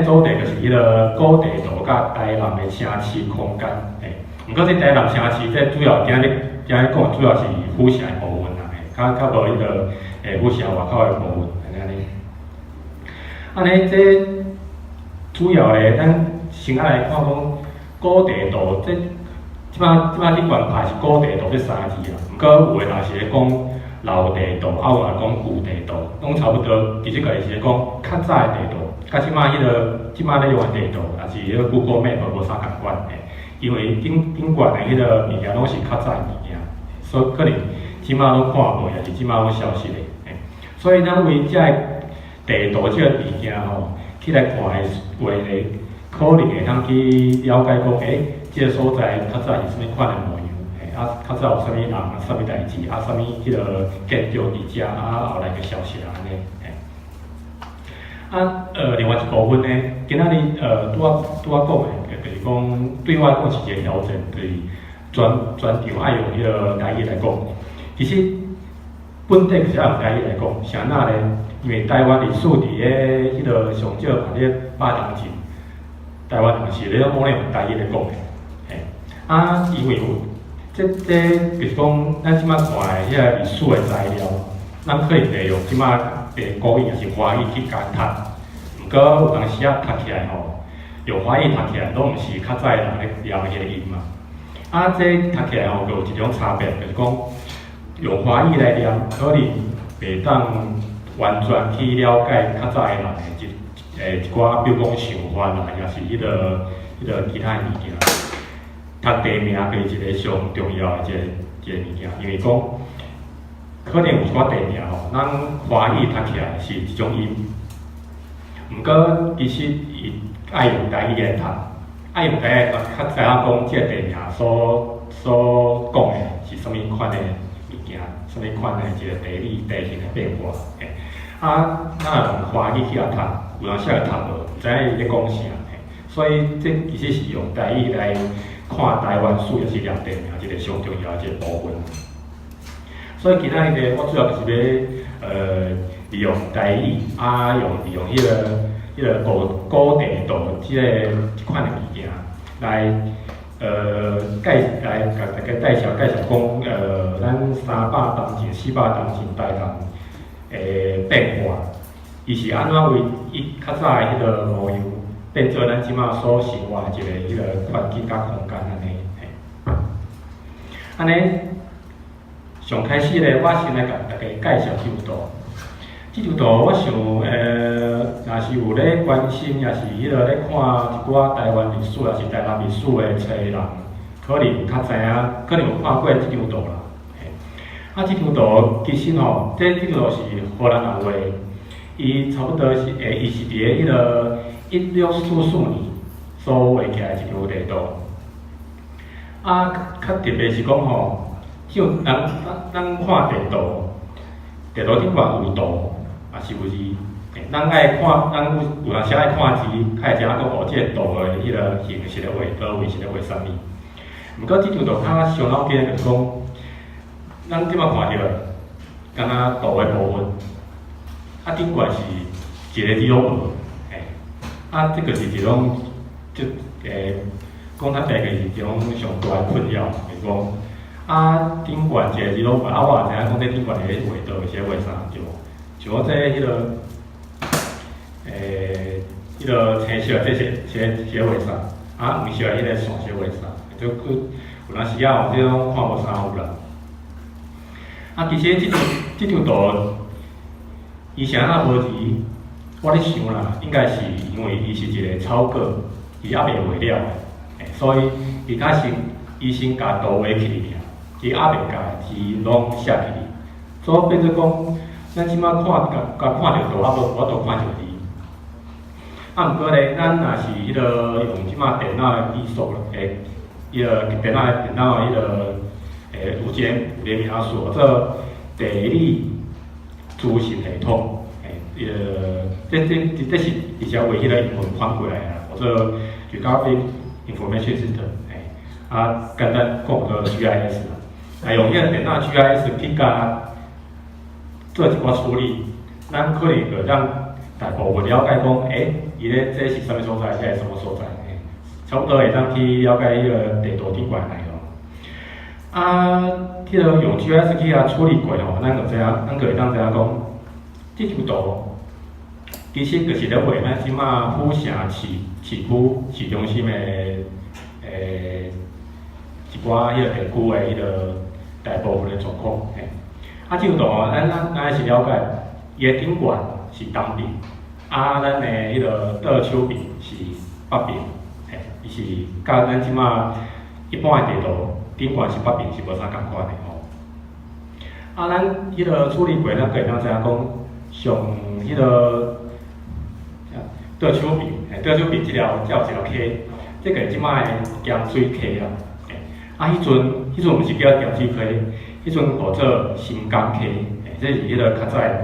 仔主題就是彼个古地圖佮台南的城市空間。嘿，毋過這台南城市，這主要今日講主要是府城的部分啦，嘿，較較無彼个府城外口的部分，按呢。按呢，這主要咧，咱先仔來看講古地圖，這這擺頂懸牌是古地圖這三字啊，毋過有的人是咧講老地圖，啊有人講舊地圖，攏差不多。其實家己是咧講較早的地圖，佮這擺彼个這擺咧用的地圖，抑是彼个 Google Map 無啥仝款的，因為頂頂懸的彼个物件攏是較早的物件，所以可能這擺攏看無，抑是這擺攏消失的。所以咱為這个地圖這个物件吼，去來看的話咧，可能會通去了解講，欸，這个所在較早是啥物款的模樣，嘿，啊，較早有啥物人，啥物代誌，啊，啥物彼个建築佇遮，啊，後來閣消失啊，按呢，嘿。啊，另外一部分呢，今仔日拄仔講的，就是講對我來講是一个挑戰，就是全全場愛用彼个台語來講。其實本底就是愛用台語來講，啥那咧？因為台灣歷史佇咧彼个上少嘛咧百冬前，台灣人是咧攏咧用台語來講的，嘿。啊，因為有這就是講，咱這擺看的彼个歷史的材料，咱可能會用這擺的國語抑是華語去共讀，毋過有當時仔讀起來吼，用華語讀起來攏毋是較早的人咧念彼个音嘛。啊，這讀起來吼，就有一種差別，就是講用華語來念，可能袂當完全去了解較早的人的一寡，比如講想法啦，抑是彼个其他的物件。讀地名就是一个上重要的一个物件，因為講可能有一寡地名吼，咱華語讀起來是一種音，毋過其實伊愛用台語來讀，愛用台語來讀，較知影講這个地名所講的是啥物款的物件，啥物款的一个地理地形的變化。嘿，啊，咱若用華語去共讀，有當時會讀無，毋知影伊咧講啥。嘿，所以這其實是用台語來看台灣史，抑是念地名一个上重要的一个部分。所以今仔日呢，我主要就是欲利用台語，啊，利用彼个古地圖這款的物件來來共大家介紹介紹講，咱300冬前、400冬前台南的變化，伊是按怎為伊較早的彼个模樣，變做咱這擺所生活的一个彼个環境佮空間按呢。嘿，按呢，上開始咧，我先來共大家介紹這張圖。這張圖我想，若是有咧關心，抑是彼个咧看一寡台灣歷史，抑是台南歷史的冊的人，可能較知影，可能有看過這張圖啦。嘿，啊，這張圖其實吼，這張圖是荷蘭人畫的，伊差不多是，伊是佇咧彼个1644年所畫起來一張地圖。啊，較特別是講吼，像咱看地圖，地圖頂懸有圖，也是有字。咱愛看，咱有當時愛看字，較會知影講哦，這個圖的彼个形是咧畫佗位，是咧畫啥物。毋過這張圖較傷腦筋，就是講，咱這擺看著，敢若圖的部分，啊頂懸是一個字攏無，嘿，啊，這個是一種，這講較白就是一種上大的困擾，就是講，啊頂懸一個字攏無，啊我也知影講這頂懸是咧畫佗位，是咧畫啥對無？像我這彼个青色這是咧畫啥？啊黃色的彼个線是咧畫啥？就閣有當時仔吼，這種看無啥有啦。啊，其實這張圖，伊是按怎無字？我咧想啦，應該是因為伊是一个草稿，伊猶未畫了，所以伊較先，伊先共圖畫起來爾，伊猶未共字攏寫起來，所以變做講，咱這擺看共看著圖，猶無法度看著字。啊，毋過咧，咱若是彼个用這擺電腦的技術，彼个電腦的彼个有一個名詞做地理資訊系統，彼个這是直接畫彼个英文翻過來啊，叫做 Geographic Information System，啊，簡單講做 GIS 啦，來用彼个電腦 GIS 去共做一寡處理，咱可能會當大部分了解講，伊咧這是啥物所在，這是啥物所在，差不多會當去了解彼個地圖頂懸內容。啊，彼個用 GIS 去遐處理過吼，咱就知影，咱就會當知影講，這張圖其實就是咧畫咱這馬府城市市區市中心的一寡彼個地區的彼個大部分的狀況。嘿，啊，這張圖咱是了解，伊的頂懸是東邊，啊，咱的彼個倒手邊是北邊，嘿，伊是佮咱這馬一般的地圖頂懸是北邊是無啥仝款的吼。啊，咱彼個處理過，咱就會當知影講，上彼個倒手邊，嘿，倒手邊這條才有一條溪，這個是這馬的鹹水溪啊。啊，彼陣毋是叫鹹水溪，彼陣號做新港溪，嘿，這是彼個較早的名。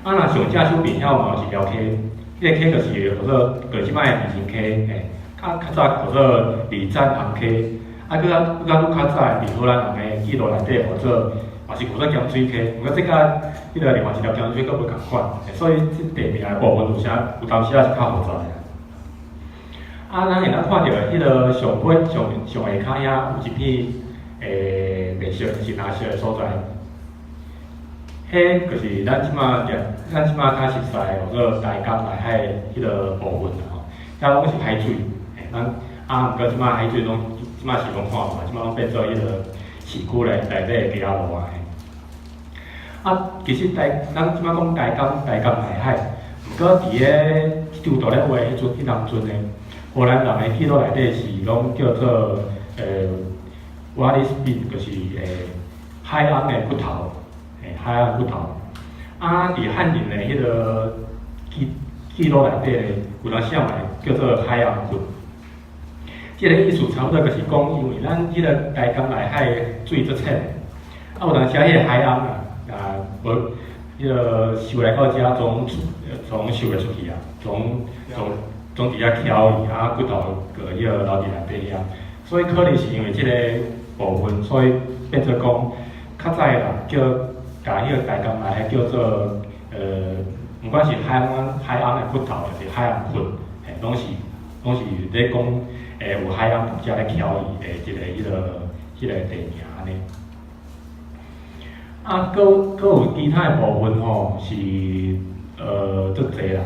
啊，若上正手邊遐嘛有一條溪，彼個溪就是號做就是這馬的二重溪，嘿，較早號做二棧紅溪，啊，閣較愈較早佇荷蘭人的記錄內底號做，嘛是號做鹹水溪，毋過這佮彼個另外一條鹹水溪閣無仝款，所以這地名的部分有啥有當時仔是較複雜的。啊，咱會當看著彼個上尾上上下跤遐有一片白色是藍色的所在，彼就是咱這馬較熟悉的號做台江內海彼個部分啦吼，遐攏是海水，嘿，咱啊，毋過這馬海水攏這馬是攏看無，這馬攏變做彼個市區內底的街仔路啊。啊，其實咱這馬講台江內海，毋過佇咧這張圖咧畫彼陣彼當陣呢，荷蘭人的記錄內底是攏叫做Wallis Been，就是海翁的骨頭，嘿，海翁的骨頭。啊，佇漢人的彼個記錄內底咧，有當時嘛會叫做海翁骨。這個意思差不多就是講，因為咱彼個台江內海水足淺，啊有當時彼個海翁啊，啊無彼個游來到遮總總游袂出去啊，總佇遐囥伊，啊骨頭閣彼個留佇內底遐，所以可能是因為這個部分，所以變做講較早的人叫共彼個台江內海叫做毋管是海翁的骨頭，抑是海翁骨，嘿，攏是咧講有海翁佇遮咧囥伊的一個彼個地名按呢。啊，閣有其他的部分吼，是足濟啦，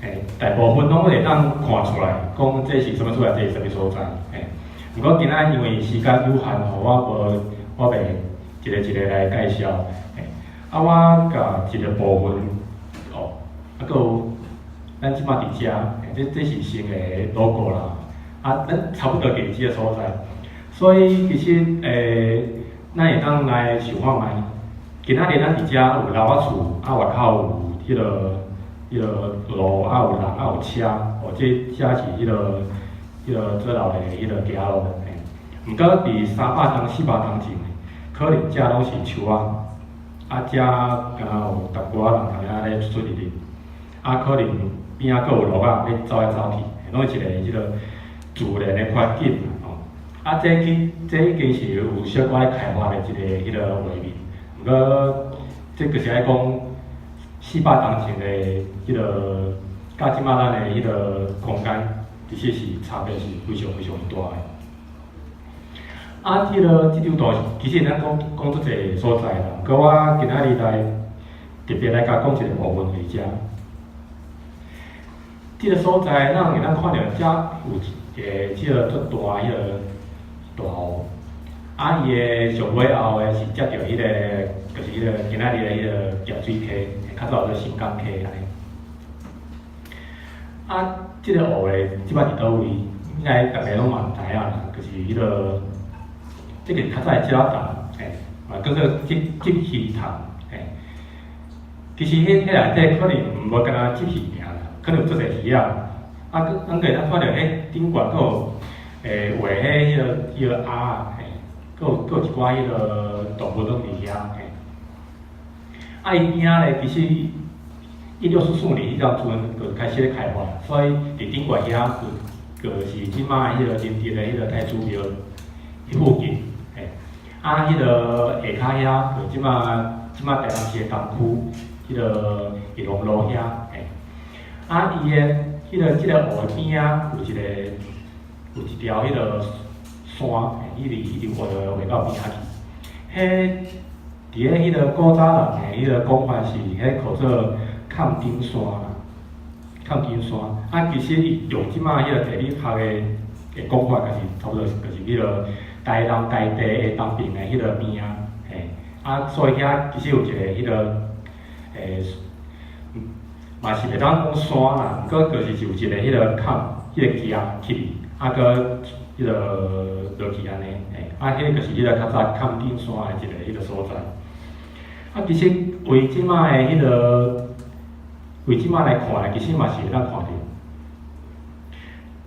嘿，大部分攏會當看出來，講這是啥物所在，這是啥物所在，嘿。毋過今仔因為時間有限吼，我袂一個一個來介紹，嘿。啊，我共一個部分，哦，啊，閣有咱這馬佇遮，這是新的 logo 啦，啊，咱差不多佇這個所在，所以其實咱會當來想看覓。今仔日咱佇遮有樓仔厝，啊外口有彼個路，啊有人，啊有車，哦，這是彼個做老的彼個街路，嘿。毋過佇300冬、400冬前，可能遮攏是樹仔，啊遮敢若有淡薄仔人佇遐咧出出入入，啊可能邊仔閣有鹿仔咧走來走去，攏是一個這個自然的環境吼。啊，這已經是有小可咧開發的一個彼個畫面。毋過，這就是愛講400冬前的彼個，佮這馬咱的彼個空間，其實是差別是非常非常大的。啊，這張圖其實咱講講足濟所在啦，毋過我今仔日來特別來共講一個部分佇遮。這個所在，咱會當看著遮有一個這個足大彼個大湖。啊，伊的上尾後的是接著彼個，就是彼個今仔日的彼個鹹水溪，較早叫新港溪按呢。啊，這個湖咧，這擺佇佗位？應該逐家攏嘛知影啦，就是彼個，這個較早的石仔潭，嘿，嘛叫做鯽魚潭，嘿。其實彼內底可能無干焦鯽魚爾啦，可能有足濟魚仔。啊，閣咱會當看著彼頂懸閣有畫彼個鴨仔，嘿。閣有一寡彼個動物攏佇遐，嘿。啊，伊邊仔咧，其實1644年彼當陣就開始咧開發，所以佇頂懸遐就是這馬彼個仁德的彼個太子廟彼附近，嘿。啊，彼個下跤遐就這馬台南市的東區，彼个裕隆路遐，嘿。啊，伊的彼个這个湖的邊仔有一個有一條彼個山，嘿，一直一直畫畫到邊仔去。彼佇咧彼個古早人的彼個講法是，彼號做崁頂山啦，崁頂山。啊，其實伊用這擺彼個地理學的講法，就是差不多就是彼個台南台地的東邊的彼個邊仔，嘿。啊，所以遐其實有一個彼個嘛是袂當講山啦，毋過就是有一個彼個崁，彼個徛起去，啊，閣彼個落去按呢，嘿，啊，彼就是彼個較早崁頂山的一個彼個所在。啊，其實為這擺的彼個，為這擺來看，其實嘛是會當看著。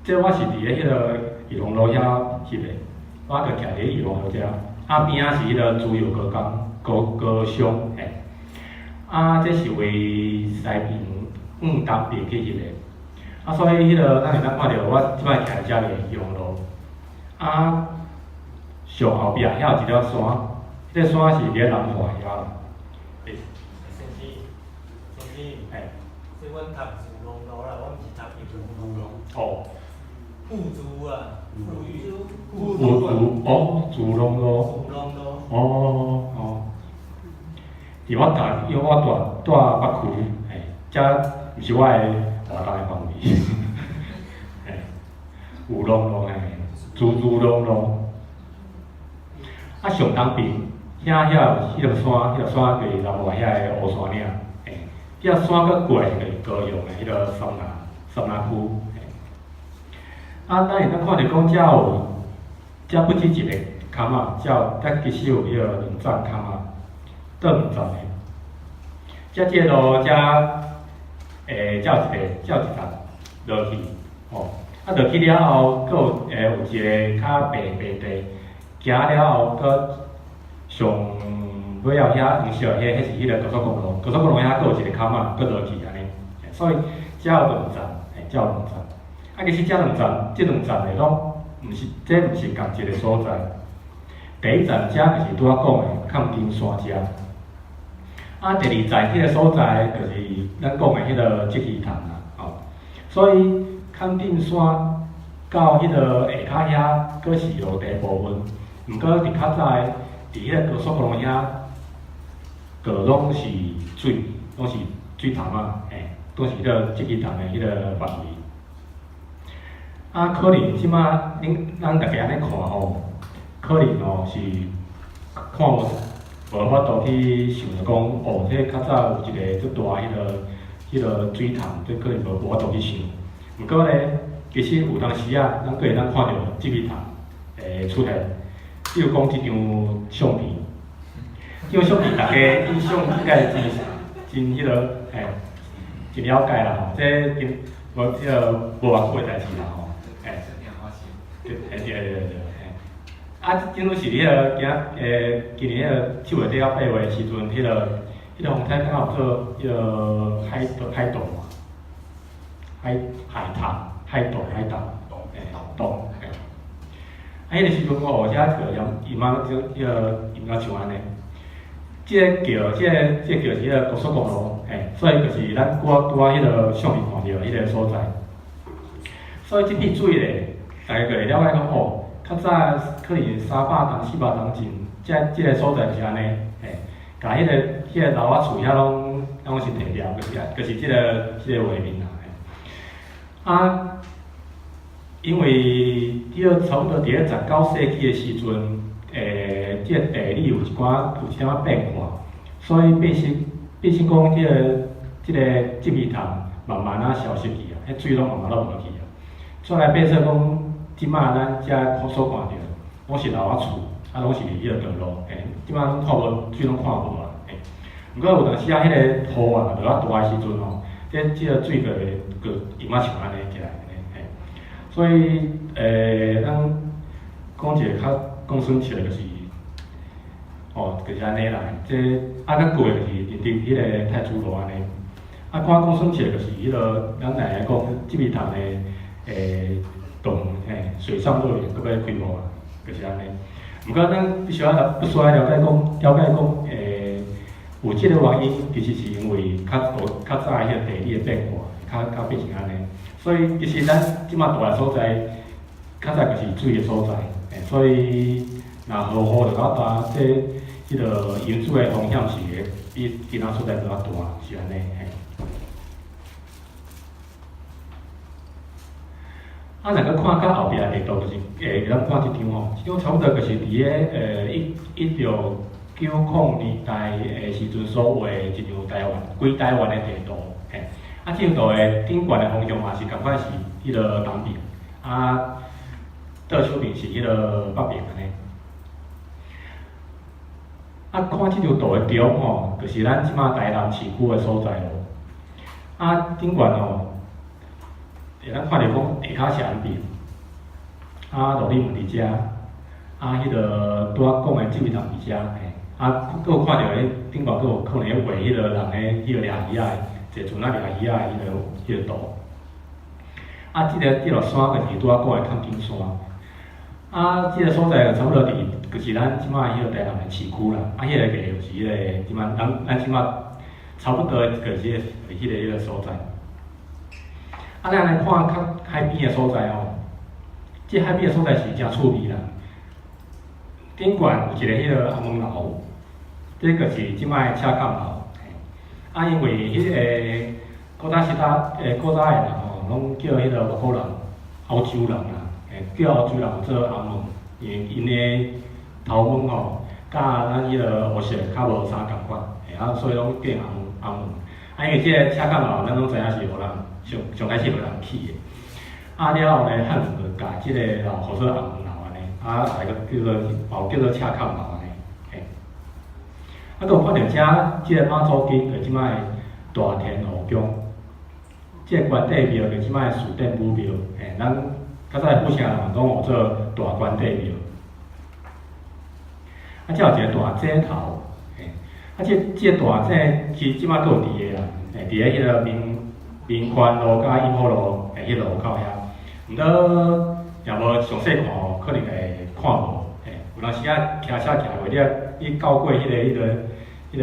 這我是佇咧彼個裕隆路遐翕的，我就徛佇咧裕隆路遮，啊邊仔是彼個自由高工高高商，嘿。啊，這是為西邊往東邊去翕的。啊，所以彼個咱會當看著我這擺徛佇遮個裕隆路，啊，上後壁遐有一條山，彼個山是佇咧南華遐啦。先生，先生，嘿。這阮讀自龍路啦，我毋是讀裕隆路。哦。富足啊，富裕。富足哦，自龍路。自龍路。哦哦。佇我讀，因為我住北區，嘿，遮毋是我的活動的範圍。嘿，裕隆路嘿，自自龍路。啊，上東邊遐遐有彼個山，彼個山就是南華遐个烏山嶺，嘿，彼個山閣過來就是高雄的彼個杉林杉林區，嘿。啊，咱會當看著講遮有，遮不止一個崁仔，遮有遮其實有彼個兩層崁仔，倒兩層的。遮這個路遮，遮有一個，遮有一層落去，吼，啊落去了後，閣有有一個較平平地，行了後，閣上尾後遐黃色彼，彼是彼個高速公路，高速公路遐閣有一個崁仔，閣落去按呢，所以遮有兩層，嘿，遮有兩層。啊，其實這兩層，這兩層的攏毋是，這毋是仝一個所在。第一層遮就是拄仔講的崁頂山遮。啊，第二層彼個所在就是咱講的彼個積魚潭啦，吼。所以崁頂山到彼個下跤遐，閣是陸地部分。毋過佇較早的，佇彼個高速公路遐，就攏是水，攏是水潭仔，嘿，攏是彼個積魚潭的彼個範圍。啊，可能這擺恁咱逐家按呢看吼，可能吼是看無無法度去想著講，哦，這較早有一個足大彼個水潭，這可能無法度去想。毋過咧，其實有當時啊，咱閣會當看著積魚潭會出現。比如講這張相片，這張相片逐家印象應該真真彼個，嘿，真了解啦吼。這真無彼個無偌久的代誌啦吼，嘿。對，嘿對對對嘿。啊，這攏是彼個今今年彼個7月底到8月的時陣，彼個風台剛好做彼個海海盜嘛，海海盜海盜海盜，嘿，盜嘿。啊，彼個時陣哦，遮就淹淹仔就彼個淹甲像按呢。這個橋，這個橋是彼個高速公路，嘿，所以就是咱拄仔拄仔彼個相片看著彼個所在。所以這筆水咧，逐家就會了解講哦，較早可能300冬、400冬前，這個所在就是按呢，嘿，共彼個樓仔厝遐攏攏是提掉，就是這個畫面啦，嘿。啊，因為佇咧差不多佇咧19世紀的時陣，這個地理有一寡有一點仔變化，所以變成講這個積魚潭慢慢仔消失去啊，彼水攏慢慢攏無去啊。煞來變做講，這擺咱遮所看著，攏是樓仔厝，啊，攏是彼個道路，嘿，這擺攏看無水攏看無啊，嘿。毋過有當時啊，彼個雨啊落較大的時陣吼，這個水就會閣淹仔像按呢起來，嘿。所以，咱講一個較講順笑就是，哦，就是按呢啦。這啊，閣過就是認得彼個太子路按呢。啊，看講順笑就是彼個咱來講積魚潭的動嘿水上樂園閣欲開幕啊，就是按呢。毋過咱必須愛必須愛了解講，了解講，有這个原因，其實是因為較較早彼个地理的變化，較較變成按呢。所以其實咱這馬住的所在，較早就是水的所在，所以若落雨就較大，這彼个淹水的風險是會比其他所在閣較大，是按呢。嘿。啊，若閣看較後壁地圖，就是咱看這張吼，這張差不多就是佇咧1690年代的時陣所畫的一張台灣，規台灣的地圖，嘿。啊，這張圖的頂懸的方向嘛是仝款是彼个東邊，啊，倒手邊是彼个北邊按呢。啊，看這張圖的中吼，就是咱這馬台南市區的所在咯。啊，頂懸吼，會當看著講下跤是安平，啊，羅里門佇遮，啊，彼个拄仔講的這位人佇遮，嘿，啊，閣有看著彼頂懸閣有可能咧畫彼個人咧，彼個掠魚仔的，坐船仔掠魚仔的彼个圖。啊，這座山就是拄仔講的崁頂山。啊，這个所在差不多佇，就是咱這馬彼個台南的市區啦。啊，彼个就是彼个這馬咱這馬差不多就是彼个所在。啊，咱來看較海邊的所在吼，這海邊的所在是誠趣味啦。頂懸有一个彼个紅門樓，這個是這擺的赤崁樓。啊，因為彼个古早時代，古早的人吼，攏叫彼个外國人、歐洲人啦，叫歐洲人做紅毛，因為𪜶的頭毛吼，佮咱彼个烏色較無啥仝款，啊，所以攏叫紅紅毛。啊，因為這个赤崁樓，咱攏知影是予人上上開始予人起的。啊，了後呢，漢人就共這个樓號做紅門樓按呢，啊，來閣叫做，嘛有叫做赤崁樓按呢，嘿。啊，閣有看著遮這个媽祖宮，就是這擺的大天后宮。這个關帝廟就是這擺的士典武廟，嘿，咱較早的府城人攏號做大關帝廟。啊，遮有一個大井頭，嘿，啊，這個大井其實這擺閣有佇的啦，嘿，佇咧彼個民權路佮永福路的彼個路口遐。毋過若無詳細看吼，可能會看無，嘿，有當時仔騎車行過，你到過彼個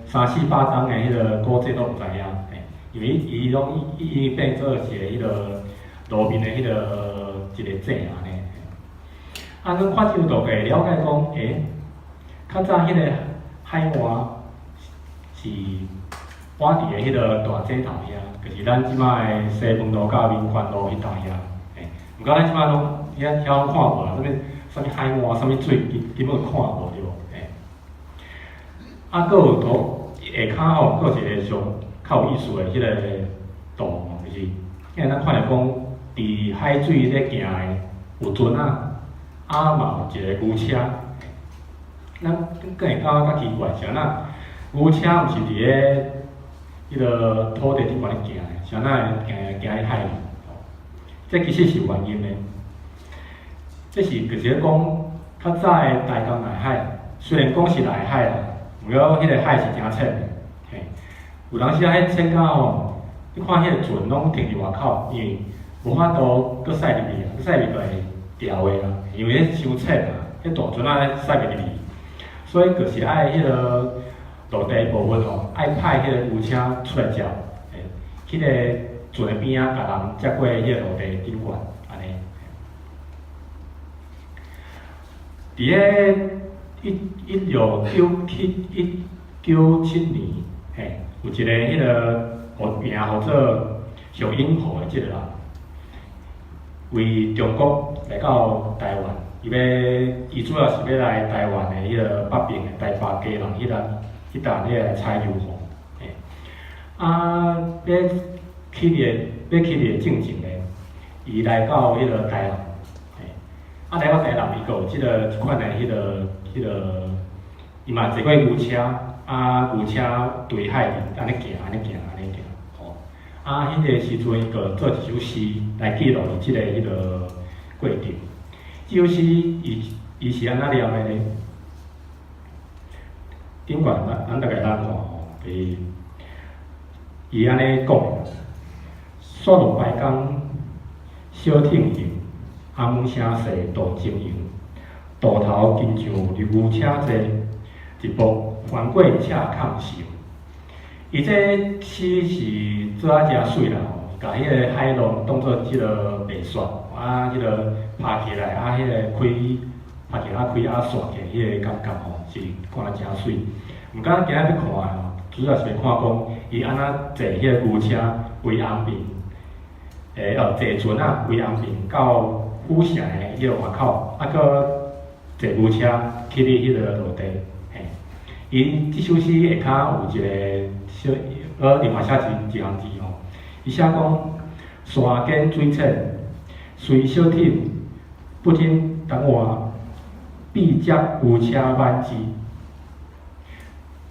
三四百冬的彼個古蹟都毋知影，嘿，因為伊攏伊變做一個彼個路面的彼個一個井按呢。啊，咱看這張圖會了解講，較早彼個海岸是倚佇咧彼個大井頭遐，就是咱這擺的西門路佮民權路彼搭遐，嘿。毋過咱這擺攏遐遐攏看無啦，啥物啥物海岸、啥物水，根本看無著，嘿。啊，閣有圖下跤吼，閣有一個上較有意思的彼個圖吼，就是因為咱看著講，佇海水咧行的有船仔，啊嘛有一個牛車。咱閣會感覺較奇怪，是按怎牛車毋是佇咧彼個土地頂懸咧行的，是按怎會行行佇海裡？這其實是有原因的。這是就是咧講，較早的台東內海，雖然講是內海啦，毋過彼个海是誠淺的，嘿。有當時啊，彼淺到吼，你看彼个船攏停佇外口，因為無法度閣駛入去啊，閣駛入去就會掉的啊，因為彼傷淺啊，彼大船仔駛袂入去，所以就是愛彼个陸地部分吼，愛派彼個牛車出來接，嘿，彼个船的邊仔，共人接過彼個陸地頂懸，按呢。佇咧197年，嘿，有一个彼个號名號做徐永和的這個人，為中國來到台灣，伊主要是欲來台灣的彼个北邊的台北基隆彼搭彼搭咧來採硫磺，嘿，啊，欲去的進前咧，伊來到彼个台南，嘿，啊，來到台南，伊閣有這款的彼个，伊嘛坐過牛車，啊，牛車對海裡按呢行，按呢行，按呢行，吼，啊，彼個時陣伊閣做一首詩來記錄伊這個彼个過程。這首詩伊是按怎念的呢？頂懸咱逐个咱看吼，就是伊按呢講：煞落白工小艇行，紅毛城市渡精油，渡頭親像牛車坐，一步翻過赤崁深。伊這詩是做啊誠媠啦吼，共彼个海浪當做這个白雪，啊，彼个拍起來，啊，彼个開拍起來啊開啊煞起彼个感覺吼，是看啊誠媠。毋過今仔欲看的吼，主要是欲看講伊按怎坐彼个牛車圍安平，哦，坐船仔圍安平到府城的彼个外口，啊，閣坐牛車去佇彼个陸地。嘿，伊這首詩下跤有一個小，另外寫一一行字吼，伊寫講山間水淺，雖小艇，不忍東岸，必接牛車挽之。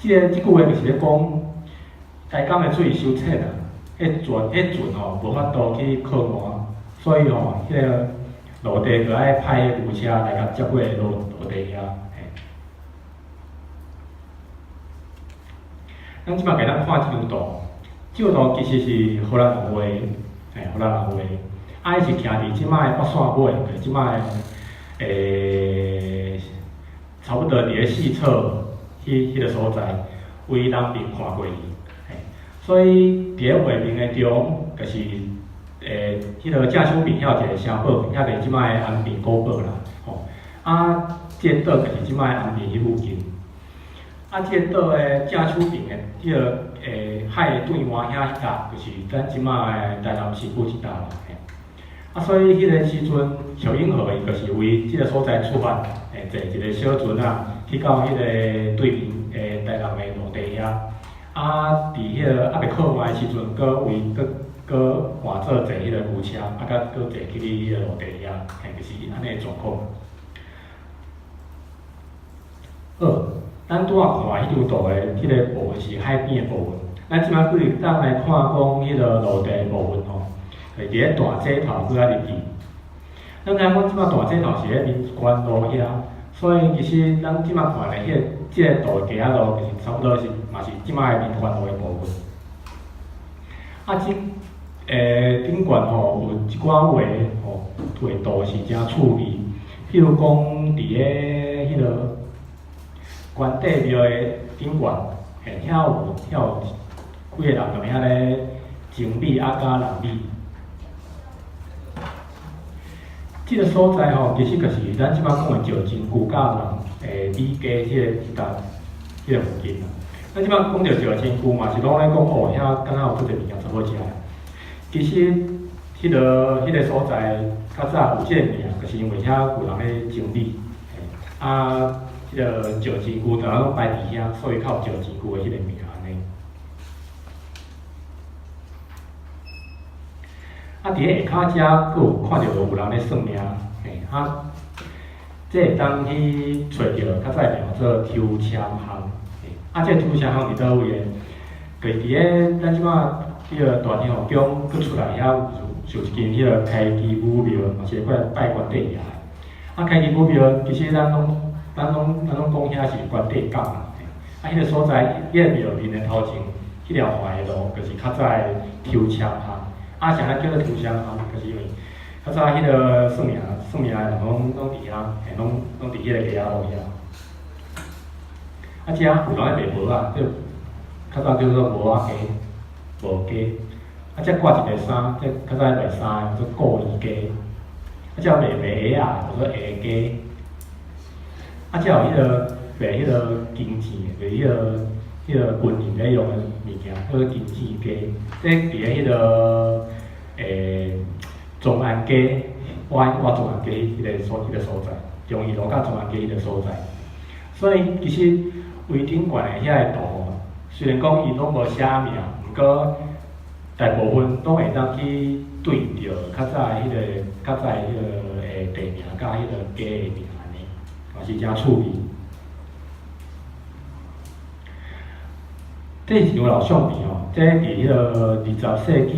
這句話就是咧講，台江的水傷淺啊，彼船吼無法度去靠岸，所以吼，彼个陸地就愛派牛車來共接過陸地遐。嘿。咱這擺共咱看這張圖，這張圖其實是荷蘭人畫的，嘿，荷蘭人畫的。啊，伊是徛佇這擺的北線尾，就是這擺的，差不多佇咧四草彼个所在，為南邊看過去，嘿。所以佇咧畫面的中，就是彼个正手邊遐有一個城堡，遐就是這擺的安平古堡啦，吼。啊，這個島就是這擺的安平彼附近。啊，這個島的正手邊的彼个海的對岸遐彼搭，就是咱這擺的台南市區這搭啦。嘿。啊，所以彼个時陣，徐永和伊就是為這個所在出發，坐一個小船仔去到彼個對面的台南的陸地遐。啊，佇彼个猶未靠岸的時陣，閣為閣閣換做坐彼个牛車，啊，閣閣坐去彼個陸地遐，嘿，就是按呢的狀況。好，咱拄仔看彼張圖的彼个部分是海邊的部分，咱這擺過當來看講彼个陸地的部分吼，就佇咧大井頭閣仔入去。咱知影講這擺大井頭是咧民權路遐，所以其實咱這擺看的彼个這个圖的街仔路，其實差不多是嘛是這擺的民權路的部分。啊，這頂懸吼有一寡畫吼，畫圖是誠趣味。譬如講，佇咧彼个關帝廟的頂懸，嘿，遐有幾個人佇遐咧整理啊，佮人理。這个所在吼，其實就是咱這擺講的石神龜佮人美街彼搭彼个附近啦。咱這擺講著石神龜嘛，是攏咧講哦，遐敢若有足濟物件足好食的。其實，彼个所在較早有這个名，就是因為遐有人咧整理，嘿，啊，彼个石神龜逐仔攏擺佇遐，所以較有石神龜的彼個名按呢。啊，佇咧下跤遮，閣有看著有人咧算命，嘿，啊，這會當去揣著較早的名做抽籤巷，嘿，啊，這個抽籤巷佇佗位的？就是佇咧咱這擺彼个大天后宮閣出來遐有一間彼个開基武廟，嘛是拜拜關帝爺的。啊，開基武廟其實咱攏講遐是關帝港啦，啊，彼个所在，彼个廟面的頭前，彼條橫的路，就是較早的抽籤巷。啊，啥物叫做抽籤巷？就是因為較早彼个算命的人攏佇遐，嘿，攏佇彼個街仔路遐。啊，遮有人咧賣帽仔，這較早叫做帽仔街，帽街。啊，遮掛一个衫，這較早賣衫的叫做顧衣街。啊，遮賣鞋仔，叫做鞋街。啊，遮有彼个賣彼个金錢的，賣彼个軍人咧用的物件，叫做金錢街。這佇咧彼个中安街，倚中安街彼个所在，忠義路佮中安街彼个所在。所以其實圍頂懸的遐个圖，雖然講伊攏無寫名，毋過大部分攏會當去對著較早彼个地名佮彼个街的名按呢，嘛是誠趣味。這是一張老相片吼，這佇彼个20世紀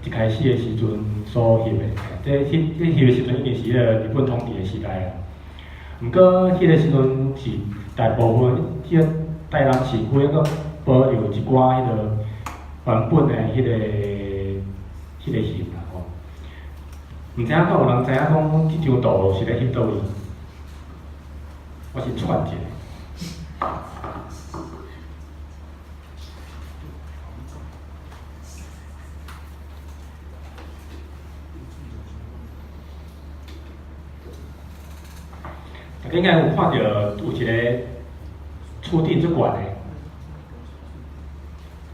一開始的時陣所翕的，這翕的時陣已經是彼个日本統治的時代啊。毋過彼个時陣是大部分彼个台南市區猶閣保留一寡彼个原本的彼个翕啦吼。毋知影敢有人知影講這張圖是咧翕佗位？我先串一下。大家應該有看著有一個厝頂足懸的，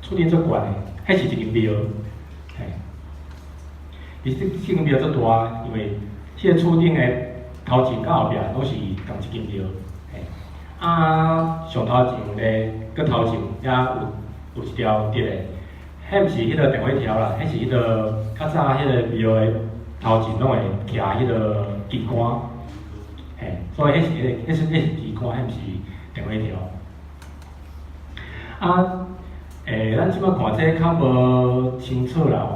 厝頂足懸的，彼是一間廟，嘿。其實這間廟足大，因為彼個厝頂的頭前佮後壁攏是仝一間廟，嘿。啊，上頭前咧，佮頭前遐有一條直的，彼毋是彼個電火條啦，彼是彼個較早彼個廟的頭前攏會徛彼個機關。嘿，所以彼是彼個，彼是機關，彼毋是電火條。啊，咱這擺看這較無清楚啦吼。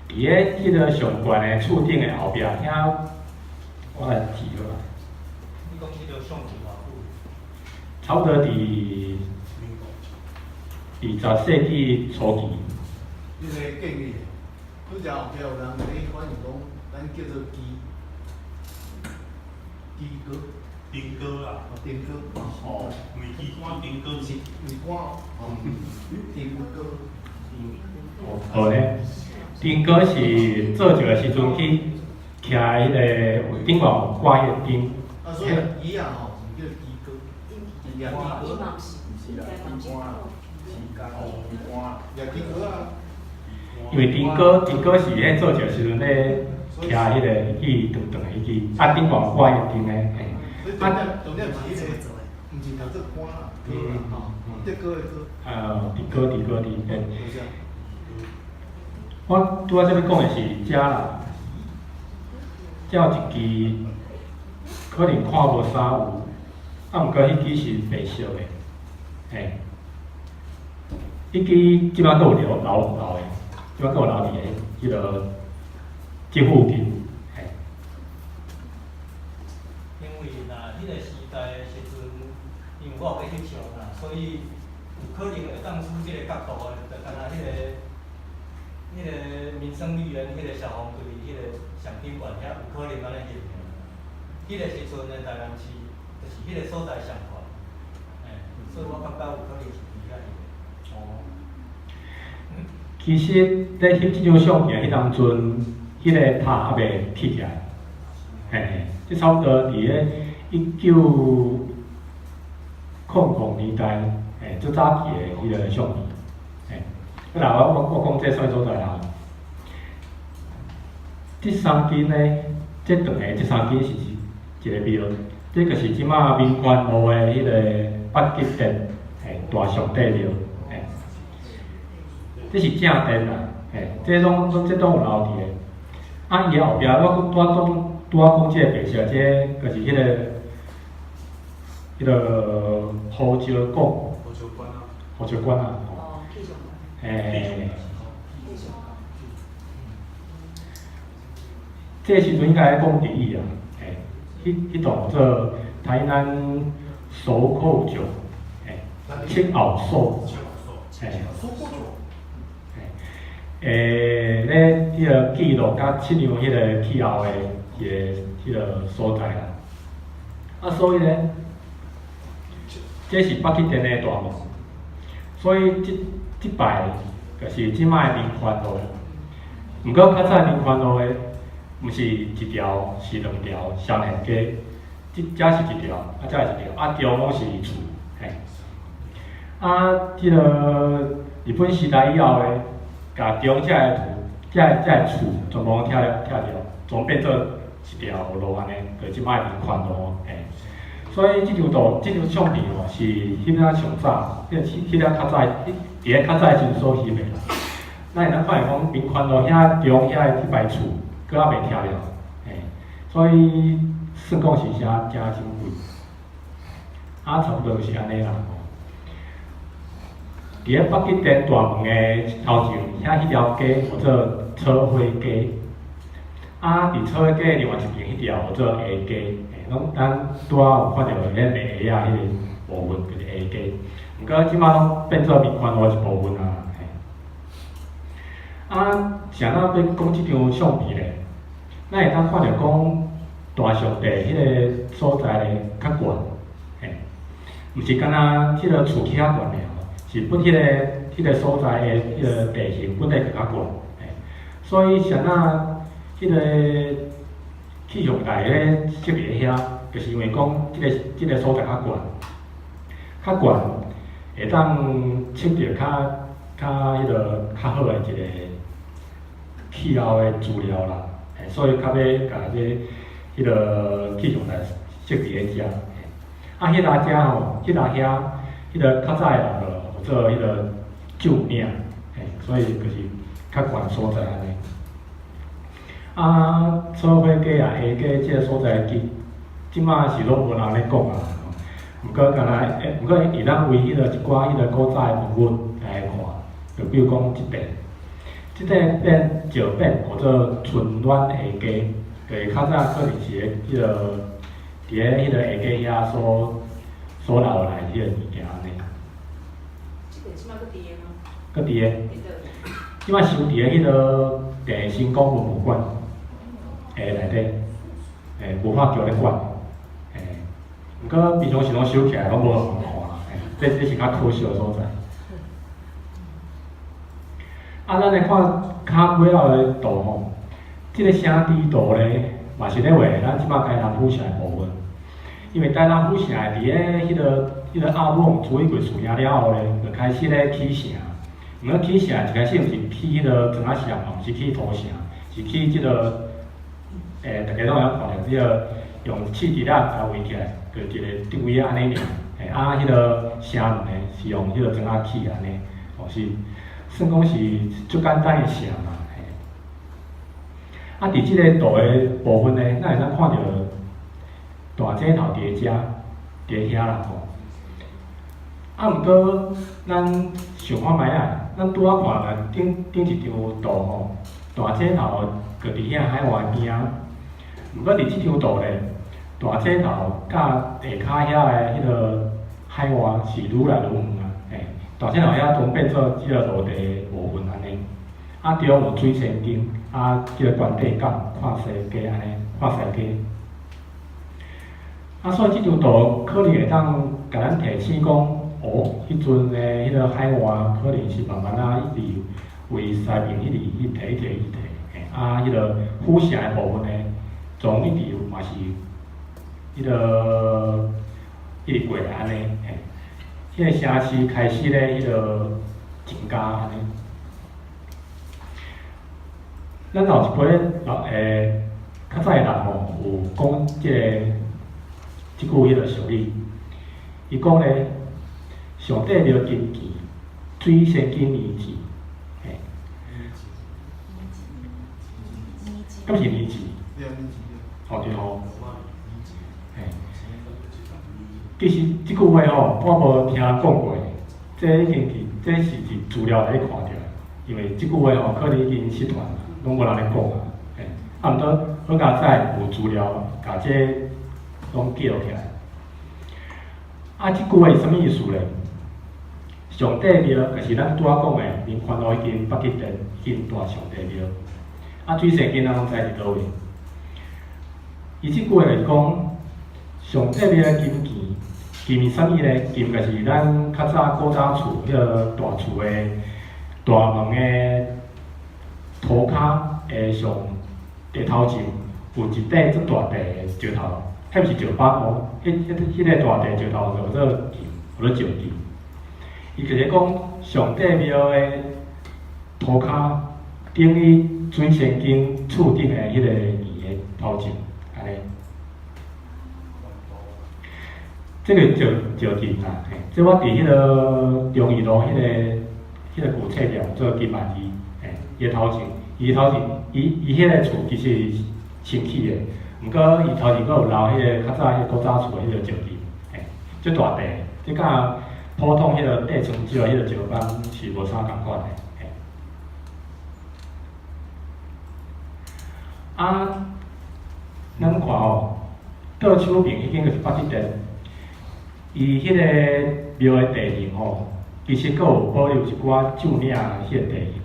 佇咧彼個上懸的厝頂的後壁遐，我來記落來。你講彼個相片偌久？差不多佇20世紀初期。你個建議，拄才後壁有人咧反映講，咱叫做機機哥。燈哥啦。哦，燈哥。哦，毋是機關燈哥。是毋是關？哦，燈哥。好咧，燈哥是做一個時陣去徛彼個有頂懸有掛彼個燈。啊，所以伊啊吼，是叫機哥。機關。毋是啦，機關。機關。也機哥啊。因為燈哥，燈哥是彼做一個時陣咧徛彼個彼長長的彼支，啊頂懸有掛彼個燈咧，嘿。所以重點重點是彼個，毋是讀做官啦，哥啦吼，德哥的哥。伫哥伫哥伫嘿。我拄仔這欲講的是遮啦，遮有一支可能看無啥有，啊，毋過彼支是白色的，嘿。彼支這擺閣有留留留的，這擺閣有留佇个彼个這附近，嘿。因為若彼個時代的時陣，因為我有去翕相啦，所以有可能會當取這個角度的，就敢若彼個民生麗園彼個消防隊彼個上頂懸遐有可能按呢翕的。彼個時陣的台南市，就是彼個所在上懸，嘿，所以我感覺有可能是佇遐翕的。哦。其實咧翕這張相片彼當陣，彼個塔猶未起起來，嘿嘿，這差不多佇咧1900年代，嘿，足早期的彼個相片，嘿。啊，若我講這啥物所在啦？這三間呢，這長的這三間是一個廟，這就是這馬民權路的彼個八吉殿，嘿，大上帝廟，嘿。這是正殿啦，嘿，這攏這攏有留佇的。啊，伊後壁我拄仔講拄仔講這個白色，這個就是彼個胡椒館。胡椒館啊。胡椒館啊。哦，氣象館。嘿。這個時陣應該講台語啊，嘿，彼棟做台南守口酒，嘿，七後所，嘿，嘿，咧彼個記錄佮測量彼個氣候的一個彼個所在啦。啊，所以咧，這是北極殿的大門，所以這擺就是這擺的民權路。毋過較早民權路的，毋是一條，是兩條雙連街，這遮是一條，啊遮是一條，啊中攏是厝，嘿。啊，這个日本時代以後的，共中遮个土，遮个厝全部攏拆拆掉，全變做一條路按呢，就這擺民權路，嘿。所以這張圖，這張相片吼是彼仔上早，彼個較早，佇咧較早時陣所翕的啦。咱會當看見講民權路遐中遐個這排厝，閣猶未拆了，嘿，所以算講是誠誠珍貴。啊，差不多就是按呢啦。佇咧北極殿大門的頭前，遐彼條街叫做草花街。啊，佇草花街另外一邊彼條叫做下街，嘿，攏咱拄仔有看著彼賣鞋仔彼个部分，就是下街。毋過這擺攏變做民權路一部分啊，嘿。啊，啥人欲講這張相片咧？咱會當看著講大上帝彼个所在咧較懸，嘿。毋是干焦彼个厝起較懸爾，是本彼个所在的彼个地形本底就較懸，嘿。所以啥若彼个氣象台咧設佇遐，就是因為講這個所在較懸，較懸會當測著較彼個較好的一個氣候的資料啦，嘿，所以較欲共這彼個氣象台設佇咧遮。啊，彼若遮吼，彼若遐，彼個較早的人就號做彼個鷲嶺，嘿，所以就是較懸所在按呢。啊，草花街啊、下街這個所在，其這馬是攏無人咧講啊。毋過敢若，毋過會當為彼個一寡彼個古早的文物來看，就比如講這塊，這塊變石變號做春暖下街，就是較早可能是咧彼個佇咧彼個下街遐所留來彼個物件按呢。這個這馬閣佇个嗎？閣佇个。這馬收佇咧彼個鄭成功文物館內底，文化局咧管，毋過平常時攏收起來，攏無人看，這是較可惜的所在。啊，咱來看較尾仔的圖吼，這個城池圖咧，嘛是咧畫咱這馬台南府城的部分。因為台南府城佇咧彼個鴨母處理過事件了後咧，就開始咧起城。毋過起城一開始毋是起彼個磚仔城，嘛毋是起土城，是起這個，大家攏會曉看著這個用刺竹仔共圍起來，就一個竹圍仔按呢爾。啊，彼個城門呢是用彼個磚仔起按呢，哦是算講是足簡單的城嘛。嘿。啊，佇這個圖的部分呢，咱會當看著大井頭佇咧遮，佇遐啦吼。啊，毋過咱想看覓仔，咱拄仔看頂頂一張圖吼，大井頭就佇遐海岸邊仔。毋過佇這張圖咧，大井頭佮下跤遐的彼個海岸是愈來愈遠啊，嘿，大井頭遐都變做這個陸地的部分按呢。啊，中有水仙宮，啊，這個官邸港看西街按呢，看西街。啊，所以這張圖可能會當共咱提醒講，哦，彼陣的彼個海岸可能是慢慢仔一直為西邊一直去退、退、退，嘿，啊，彼個府城的部分呢，總一直嘛是彼個一直過來按呢，嘿，彼個城市開始咧，彼個增加按呢。咱老一輩老較早的人吼，有講這個這句彼個俗語，伊講咧，上帝廟金錢，水仙宮年錢，嘿，敢是年錢？哦對吼，嘿，其實這句話吼，我無聽人講過，這已經是這是佇資料內底看著的，因為這句話吼可能已經失傳，攏無人咧講啊，嘿，啊毋過好佳哉有資料，共這攏記錄起來。啊，這句話是啥物意思咧？上帝廟就是咱拄仔講的，民權路彼間北極殿，彼間大上帝廟。啊，水仙宮咱攏知佇佗位。伊這句話就是講，上帝廟的金錢，金是啥物咧？金就是咱較早古早厝彼個大厝的大門的塗跤的上地頭前，有一塊足大塊的石頭，彼毋是石板哦，彼個大塊石頭叫做金，叫做石金。伊就是講上帝廟的塗跤等於水仙宮厝頂的彼個錢的頭前，按呢。這個石石金啦，嘿，這我佇彼個中義路彼個舊冊店做金萬字，嘿，伊的頭前，伊頭前，伊彼個厝其實是新起的，毋過伊頭前閣有留彼個較早彼個古早厝的彼個石金，嘿，足大塊，這佮普通彼個塊床石彼個石板是無啥仝款的，嘿。啊，咱看吼，倒手邊彼間就是北極殿。伊彼個廟的地形吼，其實閣有保留一寡石嶺彼個地形，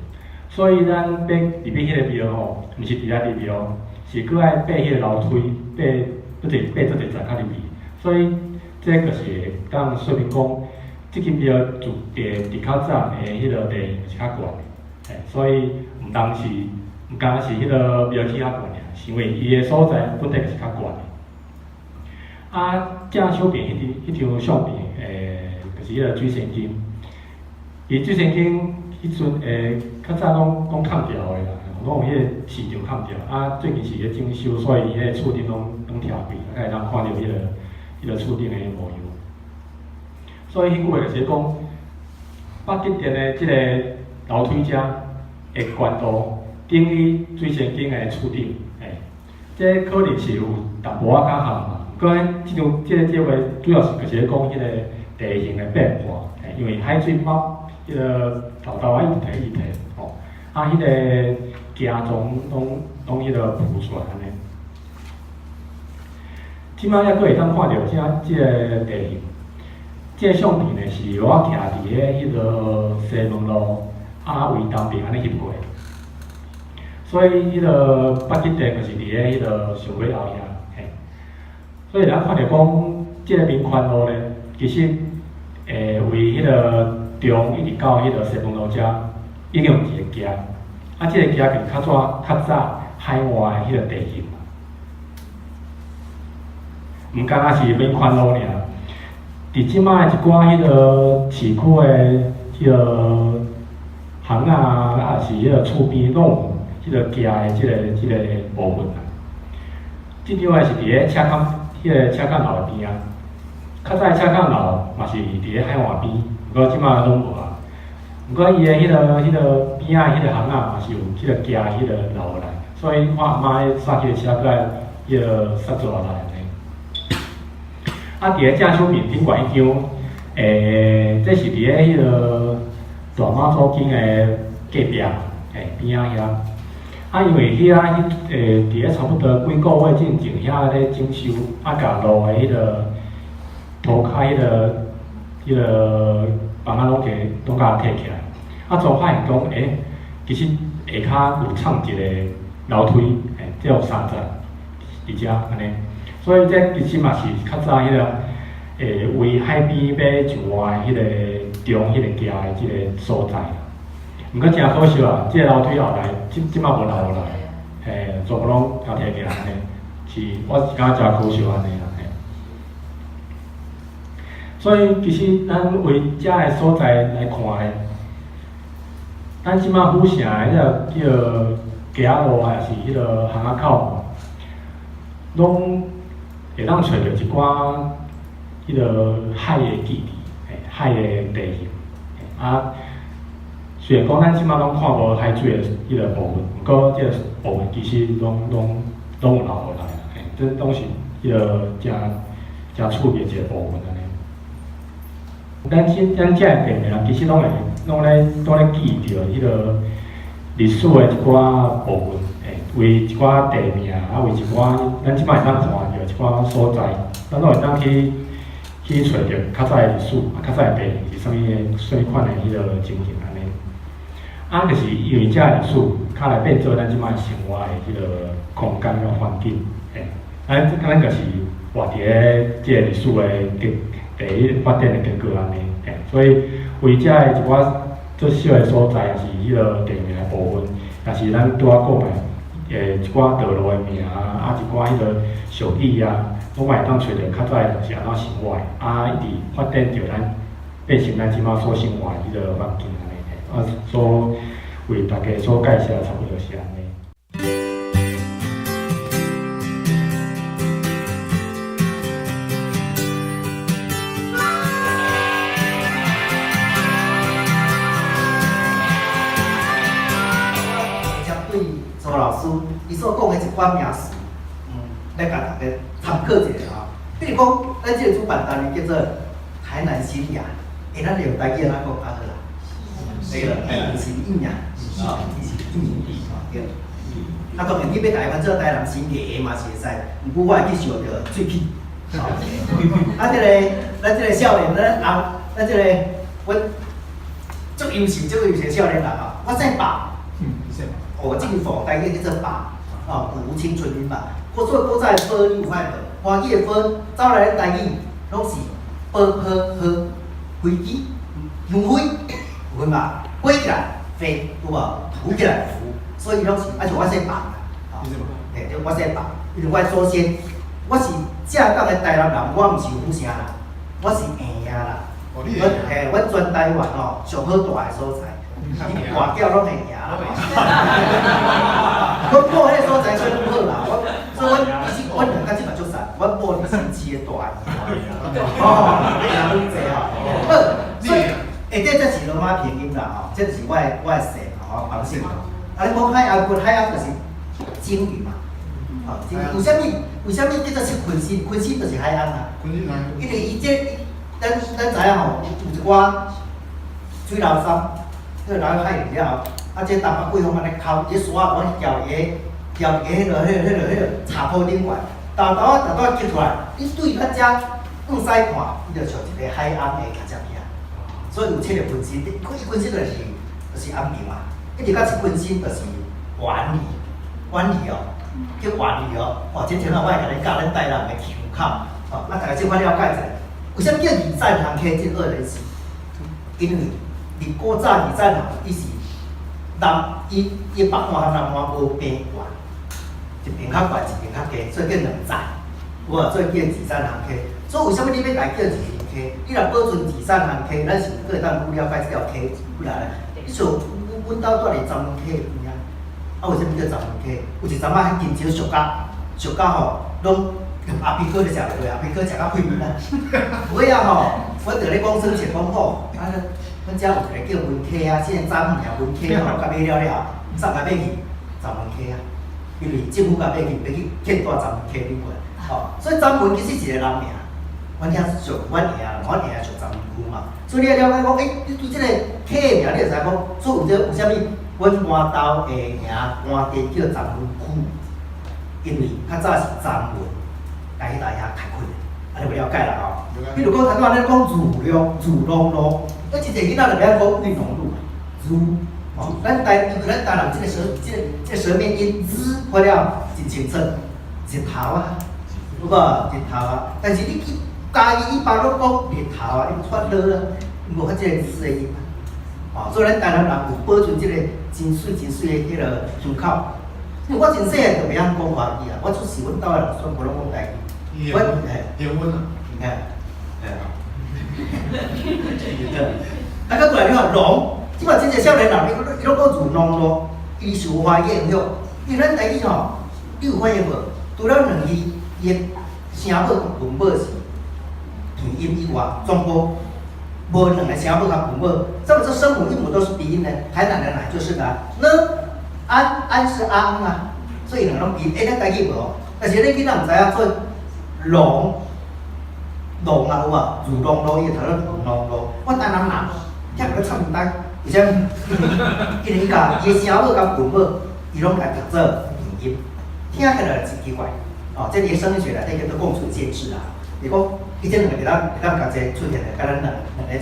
所以咱欲入去彼個廟吼，毋是直接入廟，是閣愛爬彼個樓梯，爬足濟爬足濟層才入去。所以這就是會當說明講，這間廟自佇較早的彼個地形是較懸的，嘿，所以毋單是毋敢是彼個廟起較懸爾，是因為伊的所在本體就是較懸的。啊，正手邊彼張相片，就是彼個水仙經。伊水仙經彼陣較早攏砍掉的啦，攏用彼個市場砍掉。啊，最近是咧整修，所以伊彼個厝頂攏拆開，啊，會當看著彼個厝頂的模樣。所以彼句話就是講，北極殿的這個樓梯遮的懸度等於水仙經的厝頂，嘿，這可能是有淡薄仔較含嘛。毋過這張這個這話主要是就是咧講彼個地形的變化，嘿，因為海水捌彼個沓沓仔一直提一直提，吼，啊，彼個形狀攏彼個浮出來按呢。這擺猶閣會當看著這個地形，這個相片呢是我徛佇咧彼個西門路，啊為東邊按呢翕過，所以彼個北極殿就是佇咧彼個上尾後遐，嘿。所以咱看著講，這個民權路咧，其實為彼個中一直到彼個西門路遮，已經有一個崎，啊，這個崎就是較早海岸的彼個地形。毋敢若是民權路爾，佇這擺的一寡彼個市區的彼個巷仔啊，抑是彼個厝邊，攏有彼個崎的這個部分啊。這張的是佇咧赤崁，彼個赤崁樓的邊仔。較早的赤崁樓嘛是佇咧海岸邊，毋過這擺攏無啊。毋過伊的彼個邊仔的彼個巷仔嘛是有彼個崎彼個留落來，所以我阿嬤咧剎彼個車閣愛彼個剎做落來按呢。啊，佇咧正手邊頂懸彼張，這是佇咧彼個大媽祖宮的隔壁，邊仔遐。啊，因為遐彼佇咧差不多幾個月進前遐咧整修，啊，共路的彼個塗跤彼個房仔攏給攏共摕起來。啊，就發現講，其實下跤有藏一個樓梯，這有三層佇遮按呢。所以這其實嘛是較早彼個，為海邊欲上岸的彼個中彼個崎的這個所在。毋過誠可惜啊，這個樓梯後來這擺無留落來，嘿，全部攏共摕起來按呢，是我是感覺誠可惜按呢啦，嘿。所以其實咱為遮个所在來看咧，咱這擺府城的彼個叫街仔路，抑是彼個巷仔口，攏會當揣著一寡彼個海的記憶，嘿，海的地形，啊。雖然講咱這擺攏看無海水的彼個部分，毋過這個部分其實攏有留落來，嘿，這攏是彼個誠誠趣味的一個部分按呢。咱遮的地名其實攏會攏咧記著彼個歷史的一寡部分，嘿，為一寡地名，啊，為一寡咱這擺會當看著一寡所在，咱攏會當去揣著較早的歷史，啊，較早的地形是啥物啥物款的彼個情形按呢。啊，就是因為這個歷史，較來變做咱這擺生活的彼個空間佮環境，嘿，咱就是活佇咧這個歷史的地理發展的結果按呢，嘿，所以為遮的一寡做小的所在，抑是彼個地名的部分，抑是咱拄仔講的，一寡道路的名啊，一寡彼個俗語啊，攏嘛會當揣著較早的人是按怎生活的，啊，一直發展著咱變成咱這擺所生活的彼個環境按呢，啊，所為大家所介紹，差不多是按呢。針對蘇老師伊所講的一寡名詞，來共大家參考一下吼。比如講，咱這個主辦單位叫做台南新芽，咱用台語按怎講較好啦？對啦，伊是應呀，哦，伊是應，哦對。啊，當然你欲共伊翻做台南新芽嘛是會使，毋過我會去想著喙齒。啊，這個咱這個少年，咱後，咱這個阮足優秀、足優秀的少年人吼，我姓白。姓白。哦，這間房台語叫做白，哦，古青春音吧。我做古早的寶，你有發現無？歡喜的寶，走來咱台語攏是波呵呵，飛機，香飛，有分嘛？飛起來飛，有無？浮起來浮，所以攏是啊，像我姓彭啦，吼，嘿，對，我姓彭，因為我的祖先，我是正港的台南人，我毋是府城人，我是下營啦。阮嘿，阮全台灣吼上好蹛的所在，大叫攏會贏啦。阮某彼个所在算好啦，我所以阮其實阮兩甲這嘛足實，阮某佇新市的大營，哦，你贏愈濟吼。好，所以下底這是羅馬拼音啦吼，這就是我的姓吼，彭姓。啊，你講海頷骨，海頷就是鯨魚嘛，吼，為啥物叫做七鯤鯓？鯤鯓就是海頷啊。因為伊這，咱知影吼，有一寡水流沙，這個來海裡了後，啊，這東北季風按呢哭，伊沙仔往徛佇個，徛佇個彼個茶鋪頂懸，豆豆仔豆豆激出來，你對咱遮向西看，伊就像一個海頷的跤跡仔。所以有七个鯤鯓，伊鯤鯓就是安平嘛，一直到七鯤鯓就是苑里，苑里哦，叫苑里哦，哦，這陣仔我會共你教咱台南的腔口，哦，啊，大家這款了解者，為啥物叫二棧行溪這二人是？因為佇古早二棧行，伊是南伊伊北岸和南岸無平懸，一邊較懸，一邊較低，所以叫兩棧，有無？所以叫二棧行溪。所以為啥物你欲共叫二林溪？你若保存二棧行溪，咱是閣會當愈了解這條溪幾來咧？你像阮兜住佇鏨門溪邊仔，啊，為啥物叫鏨門溪？有一陣仔彼香蕉熟甲熟甲吼，攏阿皮哥咧食袂落，阿皮哥食甲屁屁啊！尾仔吼，阮就咧講耍笑講吼，啊，阮遮有一個叫文溪啊，這個早名文溪吼，共買了了，啥共買去鏨門溪啊？因為政府共買去，買去建蹛鏨門溪頂懸，吼，所以鏨門其實一個人名。阮遐屬阮下，阮下屬鏨門區嘛，所以你愛了解講，欸，你對這個溪的名，你就知講，所以有這為啥物阮搬兜下營搬地叫鏨門區？因為較早是鏨門來去大遐開墾的，按呢有了解啦吼。比如講，頭拄仔咱講裕隆、裕隆路，啊，真濟囡仔就袂曉講裕隆路，裕，吼，咱台因為咱台南這個舌，這個舌面音 z 發了真清楚，日頭啊，有無？日頭啊，但是你去嘉義一般攏講日頭啊，伊發了啊，無發這個字的音啊。哦，所以咱台南人有保存這個真媠真媠的彼個腔口。因為我真細漢就袂曉講華語啊，我出世阮兜的人全部攏講台語。我嘿，英文啊，嘿，嘿。啊，閣過來你看龍，這擺真濟少年人，伊攏講裕農路，伊受華語影響。因為咱台語吼，你有發現無？除了兩字，伊的聲母佮文母是鼻音以外，全部無兩个聲母佮文母。這麼說聲母韻母都是鼻音呢？台南的奶就是的，呢，安安是安啊，所以兩個攏鼻音。欸，咱台語無，但是你囡仔毋知影做龍龍啊有無？裕農路伊會讀做裕農路。我台南人，聽個差毋多，而且因為伊共伊的聲母佮文母，伊攏共讀做鼻音，聽起來真奇怪。哦，這個聲學內底叫做共存建制啊。是講，伊這兩个會當共這個出現的，佮咱兩個像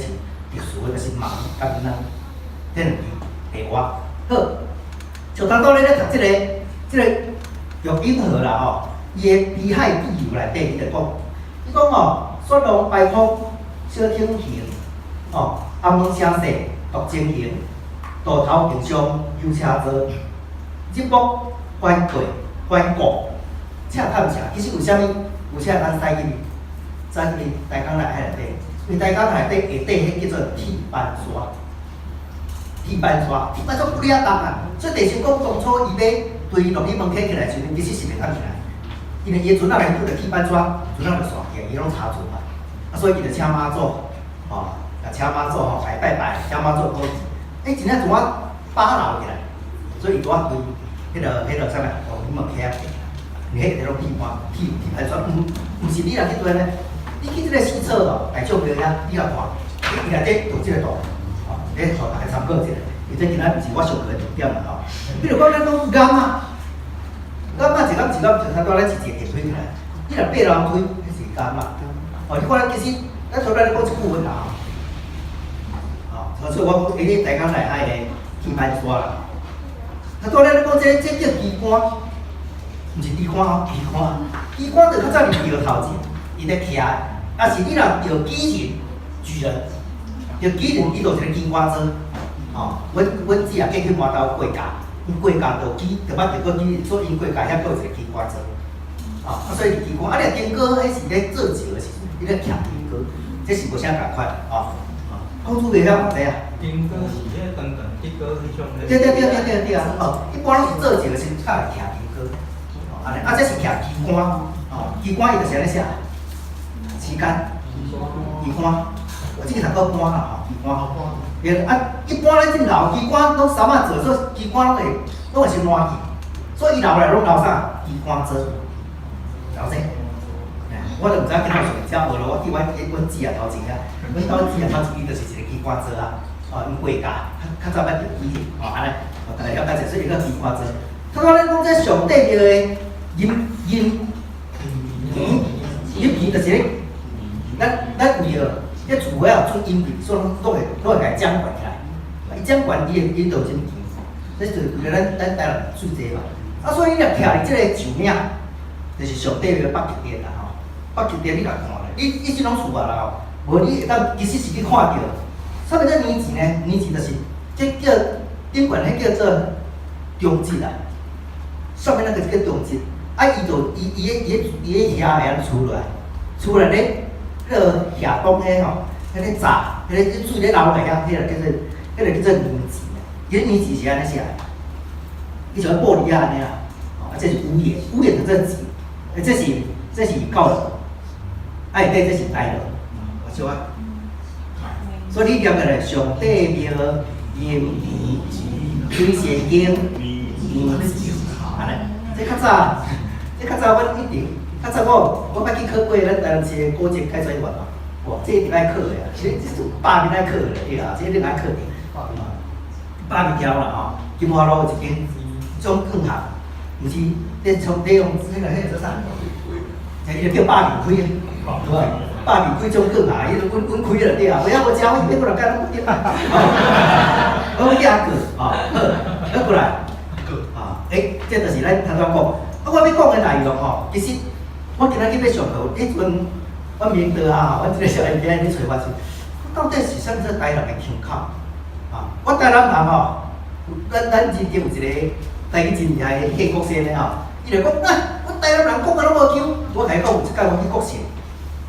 特殊的，就是芒佮軟，這兩字白話。好，像當初咧咧讀這個育嬰河啦吼，伊的濱海地遊內底，伊就講，伊講吼，雪浪排風，小艇行，哦，紅門城市獨前行，渡頭景上有車坐，日暮翻過翻過，赤探城，其實為啥物？有啥咱駛去？駛去大港內海內底，因為大港內底下底彼叫做鐵板沙，鐵板沙，鐵板沙不了重啊！所以地心講當初伊欲對鹿耳門溪起來時陣，其實是袂當起來，因為伊的船仔來拄著鐵板沙，船仔就煞去，伊攏沉船嘛。啊，所以伊就請媽祖，吼，啊請媽祖吼來拜拜，請媽祖保佑。欸，真正船仔把流起來，所以伊拄仔對彼個啥物鹿耳門溪仔行，因為彼個攏鐵板鐵板沙，毋是你若去對呢？你去這個四草哦，大眾廟遐，你若看，伊內底有這個圖，吼，咧予大家參考一下。伊這今仔毋是我上課的重點啦吼。比如講，咱講巖仔，巖仔一巖一巖，就差拄仔咱是一個電推起來，你若爬樓梯，彼是巖仔。哦，你看咱其實，咱頭拄仔咧講一句話啦吼，吼，所以我講，伊咧大港內海的鐵板沙啦。啊，拄仔咧講這叫旗杆，毋是豬肝哦，旗杆，旗杆就較早佇廟頭前，伊咧徛。啊是你若著舉人，舉人，著舉人，伊就一个機關座。吼，阮姊也嫁去麻豆過嫁，𪜶過嫁就舉，就捌著過舉人，所以𪜶過嫁遐閣有一個機關座。吼，啊所以機關，啊你若經過彼是咧做石的時陣，你咧徛經過，這是無啥仝款，吼。講主袂曉嘛知啊？經過是彼個長長鐵鍋彼種咧。對對對對對對啊！吼，一般攏是做石的時陣較會徛經過，吼，按呢，啊這是徛機關，吼，機關伊就是按呢寫，時間，機關，我這個讀過關啦，吼，機關。對啊，一般咱這老機關攏衫仔做，所以機關攏會先爛去，所以伊留來攏留啥？機關座，留啥？我都毋知影今仔有啥學咯，我記阮姊仔頭前遐，阮兜姊仔頭前伊就是一個機關座啊，哦，𪜶過嫁，較較早捌著機，吼，按呢，哦，逐家了解者，所以伊叫機關座。拄仔咱講這上帝廟的陰陰陰皮，就是咧，咱為了這厝尾有出陰皮，所以攏會共伊掌管起來。伊掌管伊的伊就真錢，這就是為了咱台南稅濟嘛。啊，所以你若徛佇這個樹嶺，就是上帝廟北極殿啦吼。北極殿你若看咧，你這種厝啊啦吼，無你會當其實是去看著，啥物叫年錢呢？年錢就是這叫頂懸彼叫做中節啊，上面那個叫中節，啊伊就伊伊个伊个伊个遐會按出來，出來咧，彼個下江彼吼，彼個閘，彼個水咧流來遐，彼個叫做年錢啊。伊個年錢是按呢寫的，伊像玻璃仔按呢啦，吼，啊這是屋檐，屋檐就這錢，啊這是教堂。啊，下底這是大樓，我小可。所以你念過來，上帝廟陰年水仙經年按呢，這較早，這較早阮一定，較早我捌去考過咱台南市的古蹟解說員嘛，哇，這一定愛考的啊，這這百面愛考的，對啊，這一定愛考的，百面條啦吼，金華路有一間總棍行，毋是咧從咧用彼個做啥？伊就叫百面開的。對吧？百面開種棍啊，伊就阮開了對啊，袂曉無食，我變過來干攏對啊。我叫阿哥，吼，好，好過來，啊，欸，這就是咱頭拄講，啊，我欲講的內容吼，其實我今仔日欲上課，彼陣我明道啊，阮這個少年囝咧揣我時，到底是啥物做台南的腔口？啊，我台南人吼，咱之前有一個台語真厲害的謝國先的吼，伊就講啊，我台南人講甲攏無腔，我共伊講有一擺我去國姓。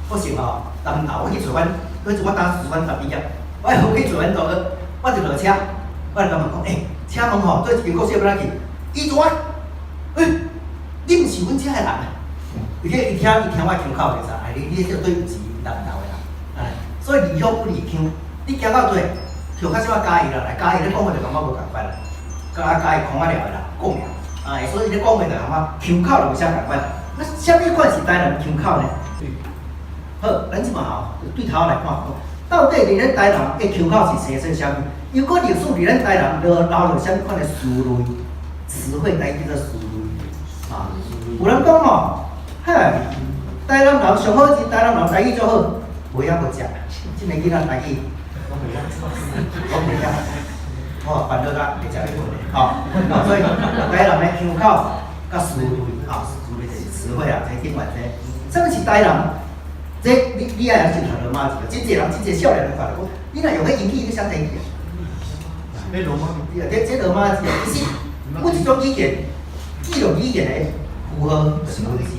國姓吼，南投我去揣阮，彼陣我當時阮大畢業，我去揣阮同學，我就落車，我就共問講，欸，請問吼，佗一間國小欲按怎去？伊就話，欸，你毋是阮遮的人啊？伊聽我腔口就知，哎，你這對毋是南投的人，哎，所以離鄉不離腔，你行到佗，像較少嘉義人來，嘉義咧講話就感覺無仝款啦，佮嘉義空仔了的啦，講了，哎，所以伊咧講話就感覺腔口就無啥仝款。那啥物款是台南腔口呢？好，咱這馬吼，對頭來看，到底佇咱台南的腔口是生做啥物？又閣歷史佇咱台南留留落啥物款的詞彙？詞彙台語叫做詞彙，啊，有人講吼，嘿，台南人上好是台南人台語足好，袂曉閣食，這个囡仔台語，我袂曉，我袂曉，我煩惱甲會食欲困吼，所以台南的腔口佮詞彙，吼，詞彙就是詞彙啊，這頂懸這，啥物是台南？這你愛是讀羅馬字，真濟人真濟少年人發覺講，你若用彼英語，你寫台語啊？彼羅馬字，這羅馬字，其實每一種語言記錄語言的符號就是文字。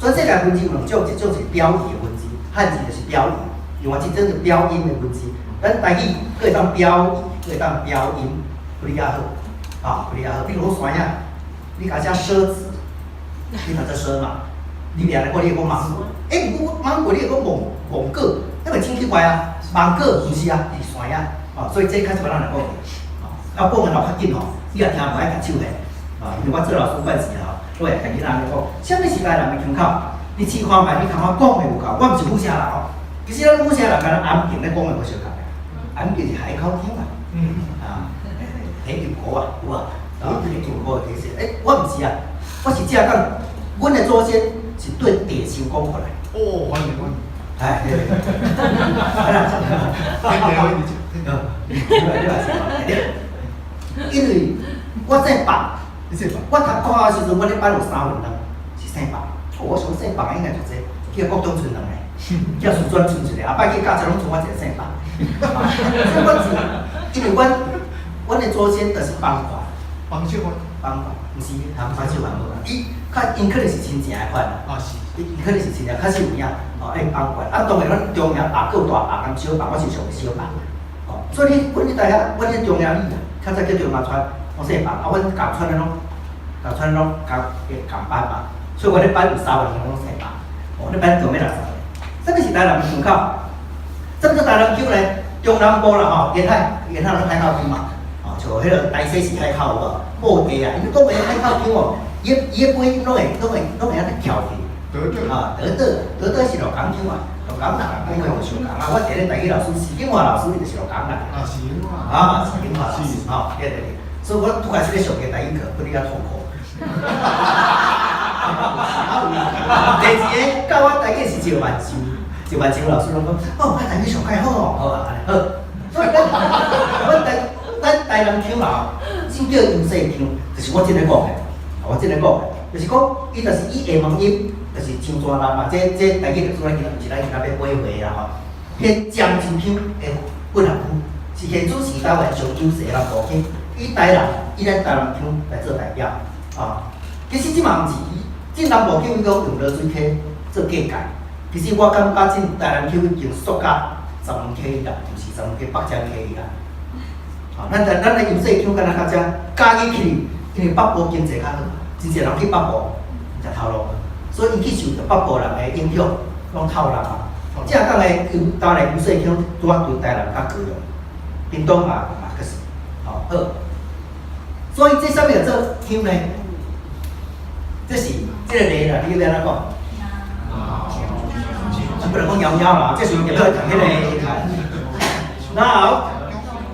全世界文字有兩種，一種是表意的文字，漢字就是表意，另外一種是表音的文字。咱台語閣會當表意，閣會當表音，不哩較好，啊，不哩較好。比如講山仔，你共寫奢字，你讀做奢嘛？你掠來講，你會講芒果，欸，毋過芒果你會講芒芒果，那咪真奇怪啊！芒果毋是啊，是山仔，哦，所以這較一般人來講，啊，講的若較緊吼，你若聽無愛舉手的，啊，因為我做老師慣勢吼，我會共囡仔按呢講，啥物是台南的腔口？你試看覓，你感覺講的有夠，我毋是府城人哦，其實咱府城人敢若安平咧講的無相仝，安平是海口腔啊，啊，提金鼓啊，有啊，啊，提金鼓的特色，欸，我毋是啊，我是正講，阮的祖先是對地球講過來。哦，歡迎歡迎。哎，對對對。對，因為我姓白，你姓白。我讀國小時陣，阮咧班有三份人是姓白。我想姓白應該就這，叫國中賰兩个。叫師尊賰一个，後擺去教冊攏賰我一个姓彭。所以我是，因為阮的祖先就是彭權。彭秀環。彭權，毋是，彭秀環無啦。伊較𪜶可能是親情的款啦。啊是。伊可能是親情，較實有影。哦，欸，彭權。啊，當然阮中營白閣大白兼小白，我是屬小白。哦，所以你，阮咧大遐，阮咧中營里啊，較早叫中華村，攏姓彭。啊，阮共村的攏，共村攏共共班嘛。所以阮咧班有三萬人攏姓彭。哦，咧班中尾六十個。啥物是台南的腔口？啥物叫台南腔呢？中南部啦吼，沿海沿海攏海口腔嘛。哦，像彼个台西是海口有無？布袋啊，𪜶講的海口腔哦，伊的尾音攏會按呢翹去。啊，得得得得是鹿港腔啊，鹿港人講話就相仝啊。我佇咧台語老師，施景華老師伊就是鹿港人。啊，施景華。啊，施景華老師，吼，對對對。所以我拄開始咧上個台語課，予你較痛苦。第二个教我台語是趙萬洲，趙萬洲老師攏講，哦，我台語上蓋好哦，好啊，按呢好。所以咱阮台咱台南腔啊，真叫優勢腔，就是我這个講的，我這个講的，就是講伊就是以下門音，就是像大南嘛，這台語歷史咱今仔毋是咱今仔欲買話啦吼。彼漳州腔的混合區，是現主時台灣上優勢的南部腔，以台南以咱台南腔來做代表啊。其實這嘛毋是，進南部腔伊講用濁水溪做界界，其實我感覺進台南腔已經縮甲十門溪啦，就是十門溪北江溪啦。啊，咱的優勢腔敢若較遮加入去，因為北部經濟較好，真濟人去北部食頭路，所以伊去受著北部人的影響，攏透人啊。正港的優台南優勢腔拄仔對台南較高雄，屏東嘛閣是，吼好。所以這啥物叫做腔呢？這是這個例啦，你欲按怎講？不能講枵枵啦，這時陣叫做讀彼个。然後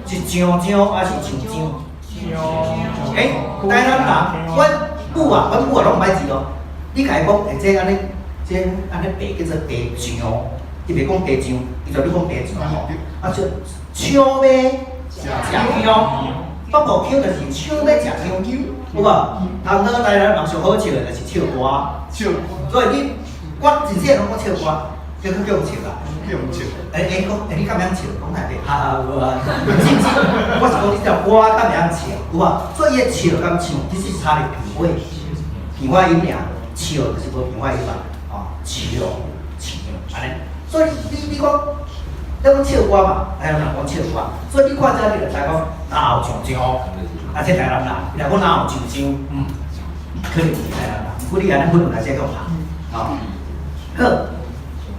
是上上還是上上？欸，台南人，阮母啊，阮母啊攏毋捌字哦。你共伊講，欸，這按呢，這按呢白叫做白上，伊袂講白上，伊就你講白上吼。啊，就搶欲食薑，北部腔就是搶欲食薑，有無？通好台南人上好笑的就是唱歌，笑。所以你我真細攏講唱歌，叫去叫笑啊。叫笑。欸欸，講欸，你敢會曉笑？講台語，哈哈，無啊。是毋是？我是講你這歌敢會曉笑，有無？所以伊的笑佮唱其實是差佇平尾，平尾音爾，笑就是無平尾音嘛，吼，笑唱按呢。所以你講，你講唱歌嘛，台南人講唱歌，所以你看這你就知講哪有上上，啊，這台南人，伊若講哪有上上，可能毋是台南人，毋過你按呢分來這個拍，吼，好。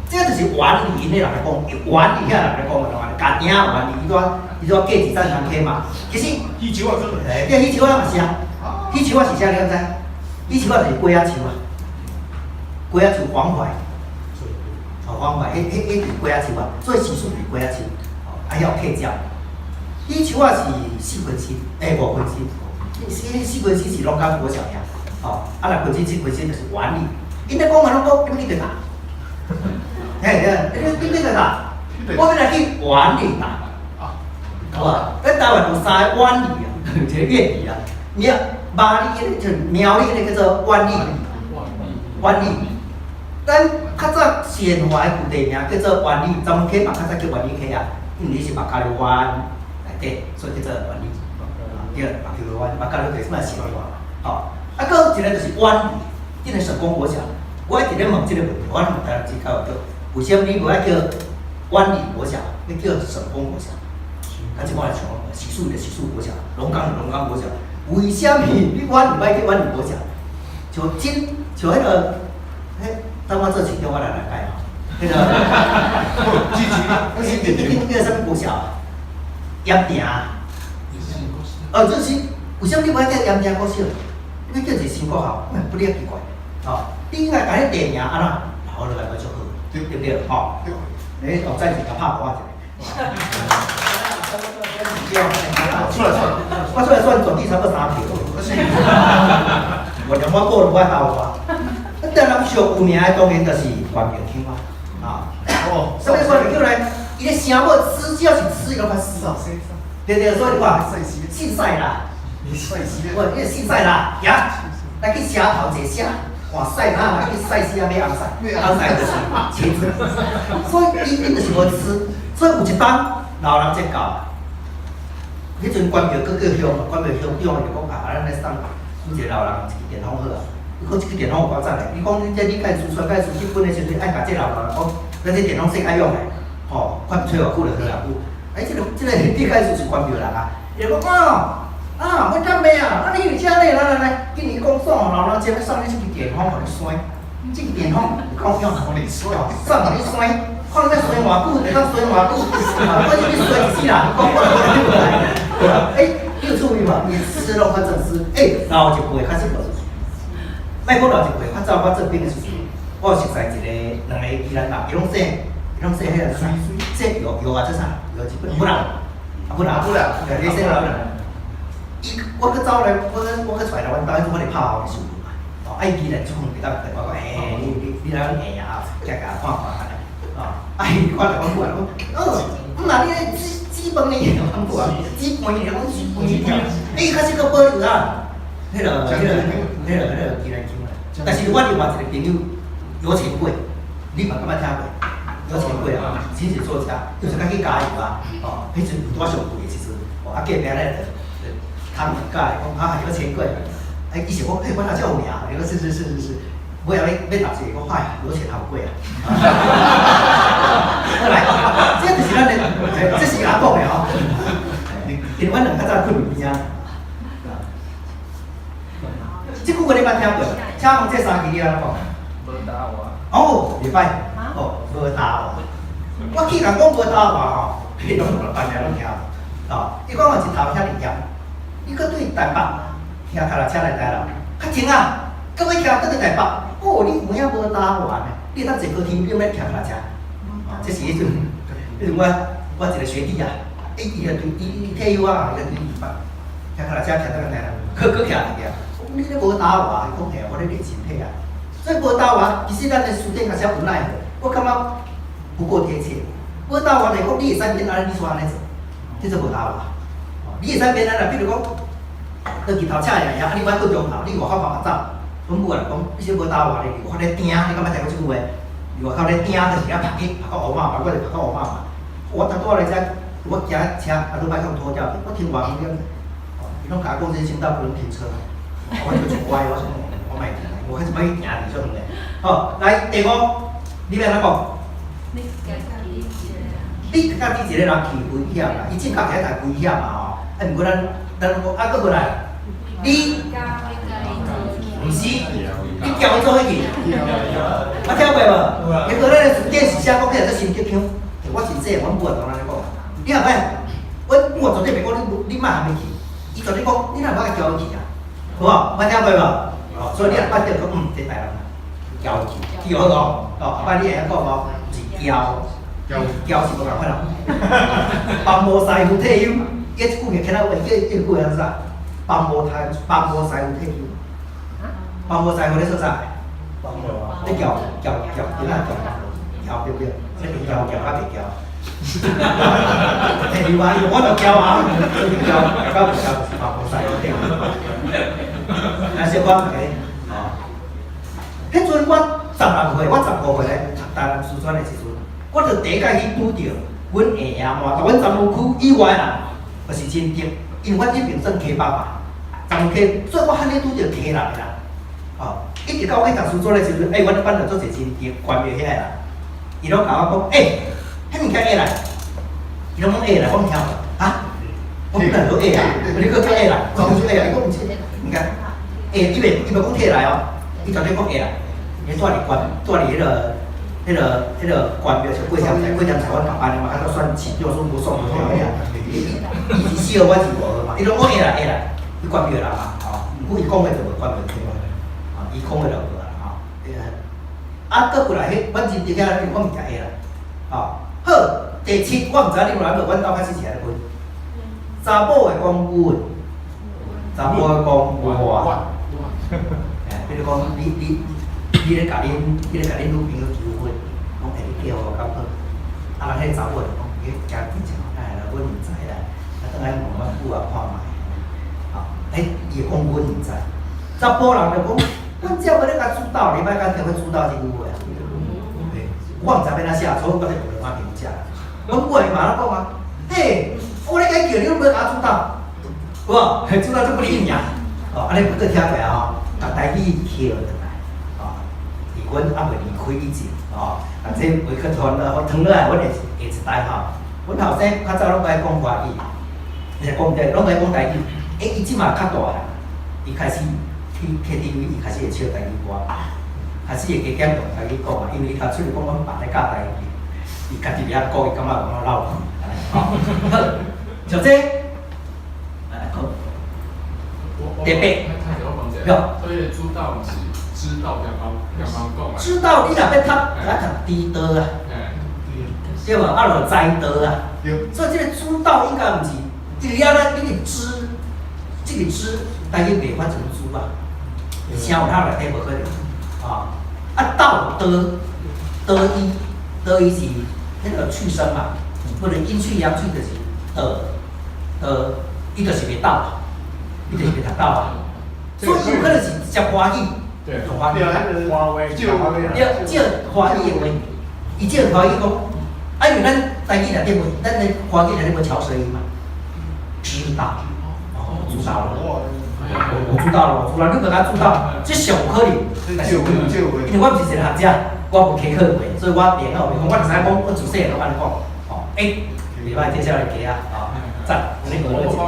這就是原理的人來講，原理遐人來講的，家己原理，伊拄過一盞空溪嘛。其實，彼樹仔可能，欸，對，彼樹仔嘛是啊，彼樹仔是啥？你敢知？彼樹仔就是瓜仔樹啊，瓜仔樹黃槐，哦，黃槐，彼就是瓜仔樹啊，所以時序是瓜仔樹，哦，啊，遐有客鸟。彼樹仔是四分之，欸，五分之，四分之是鹿港國小遐，哦，啊，六分之、七分之就是原理。𪜶咧講嘛，攏講，你去打。嘿，你去打，我欲來去苑裡打，好無？咱台灣有三个苑裡啊，一个粵語啊，苗麻里彼个就苗栗彼个叫做苑裡，苑裡。咱較早善化的舊地名叫做苑裡，十門溪嘛較早叫苑裡溪啊，因為伊是目加流灣內底，所以叫做苑裡。對，目加流灣，目加流就是嘛善化，吼。啊，閣有一個就是苑裡，這个省工國小，我一直咧問這個問題，我問台南市教育局，為啥物你無愛叫苑裡國小，欲叫省工國小？啊，這我來想，時序就時序國小，龍崗就龍崗國小，為啥物你苑裡愛叫苑裡國小？像真像彼个，彼等我做市長，我來改吼。彼个，支持彼叫啥物國小？鹽埕。哦，這是為啥物你無愛叫鹽埕國小？你叫一個新國校，不哩奇怪，吼！你應該共彼地名按怎留落來會足好，對毋對？吼！你哦，再一共拍我一下。出來選，我出來選總計差不多三票。我連我個人我鬥我。啊，台南上有名的當然就是關廟腔啊，啊，哦，啥物關廟腔呢？伊咧聲母只只要是吃，伊攏較死。對對，所以你看，凊彩啦，我你凊彩啦，行，來去城頭坐車，看屎哪去屎死啊，買紅屎，紅屎就是茄子，所以伊伊就是無吃。所以有一擺老人節到，彼陣關廟閣叫鄉，關廟鄉長就講啊，咱來送每一个老人一支電風好啊。伊講這支電風有夠讚的，伊講你這你蓋師傳蓋師結婚的時陣，愛共這老人講，咱這電風扇愛用的，吼，看吹偌久就好偌久。哎，這個你蓋師是關廟人啊，伊就講啊。啊，我敢袂啊！啊，你佇遮咧，來來來，今年講送老人節欲送你這支電風，予你扇。這支電風，講用予你扇，送予你扇，看你欲扇偌久，會當扇偌久。啊，我這邊扇一世人，講我我你過來。對吧？欸，你有注意無？伊吃攏較正式。欸，老一輩較實無。莫講老一輩，較早我做兵的時陣，我有熟似一個、兩個宜蘭人，伊攏說，伊攏說彼个啥？說藥藥啊，這啥？藥一本，不啦，啊不啦，不啦，你說啦。伊，我閣走來，我閣出來阮兜，彼陣我咧拍風的時陣嘛，哦，啊伊宜蘭出門袂當，我講，欸，你來阮下啊，行行看看按呢，哦，啊伊看著阮母啊，講，哦，毋若你咧煮煮飯呢，阮母啊，煮飯呢，講煮飯呢，欸，伊確實閣保留啊，彼个宜蘭腔啦。但是我另外一個朋友游錢櫃，你嘛敢捌聽過？游錢櫃啊，親子作家，就是較去加油啊，哦，彼陣有拄仔上貴的時陣，哦，啊隔壁咧就。他們教講啊，有錢櫃，哎，伊想講，欸，我哪遮有名？伊講是是是是是，尾仔欲欲答一个講，哎，油錢好貴啊！來，這就是咱的，這是阿講的吼。因為阮兩較早睏佇邊仔。這句話你捌聽過？請問這三句你按怎講？無焦活。哦，袂歹。哦，無焦活。我去共講無焦活吼，彼攏逐日攏聽。哦，伊講的日頭遐爾炎。伊閣對台北騎跤踏車來台南，較靜啊，閣欲騎轉去台北，哦，你有影無焦活呢？你會當坐高鐵免欲騎跤踏車？哦，這是彼陣，彼陣我一個學弟啊，伊伊就對伊伊退休啊，伊就對台北騎跤踏車騎轉去台南，閣閣騎轉去啊。你咧無焦活，伊講嘿，我咧練身體啊。所以無焦活，其實咱的辭典較少無奈何，我感覺不夠貼切。無焦活就是講你會使免按呢，你煞按呢做，這做無焦活。你會使免按呢，比如講，倒日頭赤炎炎，啊你欲睏中頭，你外口慢慢走。阮母來講，你是無焦活咧，伫外口咧叮，你敢捌聽過這句話？伫外口咧叮，就是遐拍去拍到烏麻麻，我就拍到烏麻麻。我拄仔來遮，我騎車啊，拄擺共拖吊去，我停偌遠點，哦，伊攏共我講這行道不能停車。我就足乖，我想我莫停，我開始欲去行佇足遠的。好，來第五，你欲按怎講？你家己一個人。你家己一個人去危險啦，伊正確是太危險嘛吼。啊，毋過咱講啊，閣過來，你毋是，你交伊做伙去？捌聽過無？結果咱的詞典是寫講起來做心急腔，我真細，阮母也當按呢講。你若歹，阮母絕對袂講你你莫含伊去，伊絕對講你若無愛交伊去啊，好無？捌聽過無？哦，所以你若捌著講，嗯，這台南人交伊去，去好無？哦，後擺你會曉講無？是交，交是無仝款啦。幫無師傅退休，伊這句起來話，這這句叫啥？幫無太，幫無師傅退休。幫無師傅咧做啥？咧撬撬撬，囡仔撬撬對不對？咧撬撬較袂撬。退休啊，我就撬啊，撬撬到袂撬就是幫無師傅退休。來小可大家，哦，彼陣我16歲，我15歲來讀台南師專的時陣，我就第一擺去拄著阮下爺嘛，阮彰化區以外啦，就是真著，因為阮這邊算溪北嘛，彰化溪，所以我罕咧拄著溪南的人，哦，一直到我去讀師專的時陣，欸，阮班上足濟真著關廟遐個人，伊攏共我講，欸，彼物件會來，伊攏講會來，我毋聽無，啊，我本來說會啊，你閣講會來，我講會來，伊講毋是，你看，會，伊袂講退來哦，伊絕對講會來，伊住佇關，住佇彼個關廟，像過點菜，過點菜，阮同班的嘛，較早選市長選無爽無跳遐，伊24號，我25號嘛，伊攏講會來會來，伊關廟人嘛，吼，毋過伊講的就無關廟聽嘛，啊，伊講的就無啊，吼，啊，閣過來，彼阮真佇遐，我物件會來，吼，好，第七，我毋知你有來無，阮兜開始是按呢分，查某會講阮，查某會講我，欸，比如講你咧共恁女朋友求婚，講欸你嫁予我敢好？啊，人彼個查某就講，你行之前，哎啦，阮毋知啦，啊，轉來問阮母啊看覓，吼，欸，伊會講阮毋知，查埔人就講，阮只無咧共主導，你莫共聽過主導這句話啊？我毋知欲按怎寫，所以我就無兩馬評價。阮母伊嘛咧講啊，嘿，我咧共叫你，你欲共我主導，有無？嘿，主導就不理你啊！哦，按呢不閣聽起來吼，共台語捡轉來，哦，佇阮猶未離開以前，哦，啊，這袂去傳落，我傳落來，阮會下一代吼，阮後生較早攏愛講華語，是講對，攏愛講台語。欸，伊這馬較大漢，伊開始去 KTV，伊開始會唱台語歌，開始會加減用台語講啊，因為伊頭出來講阮爸咧教台語，伊家己袂曉講，伊感覺講老去。好，像這，來講，特別，所以主導毋是知道剛剛剛剛講的。知道你若欲讀，愛讀知道啊，對無？啊，就知道啊。所以這個主導應該毋是，因為啊，你個知，這個知，台語袂發成主啊，聲有口內底無可能，啊，啊道德，德音，德音是彼個去聲嘛，不能陰去陽去就是的，的，伊就是袂到，伊就是袂讀到啊，所以有可能是直接歡喜，用歡喜，對，照歡喜的話，伊照歡喜講，啊，因為咱台語內底無，咱的華語內底無翹舌音嘛，知道，哦，知道了，我知道了，我知道，你無共主導，這上有可能，但是因為我毋是一個學者，我無稽考過，所以我袂曉講，我就知影講，我自細攏按呢講，哦，欸，袂歹，這少年家啊，哦，讚，你學了一個，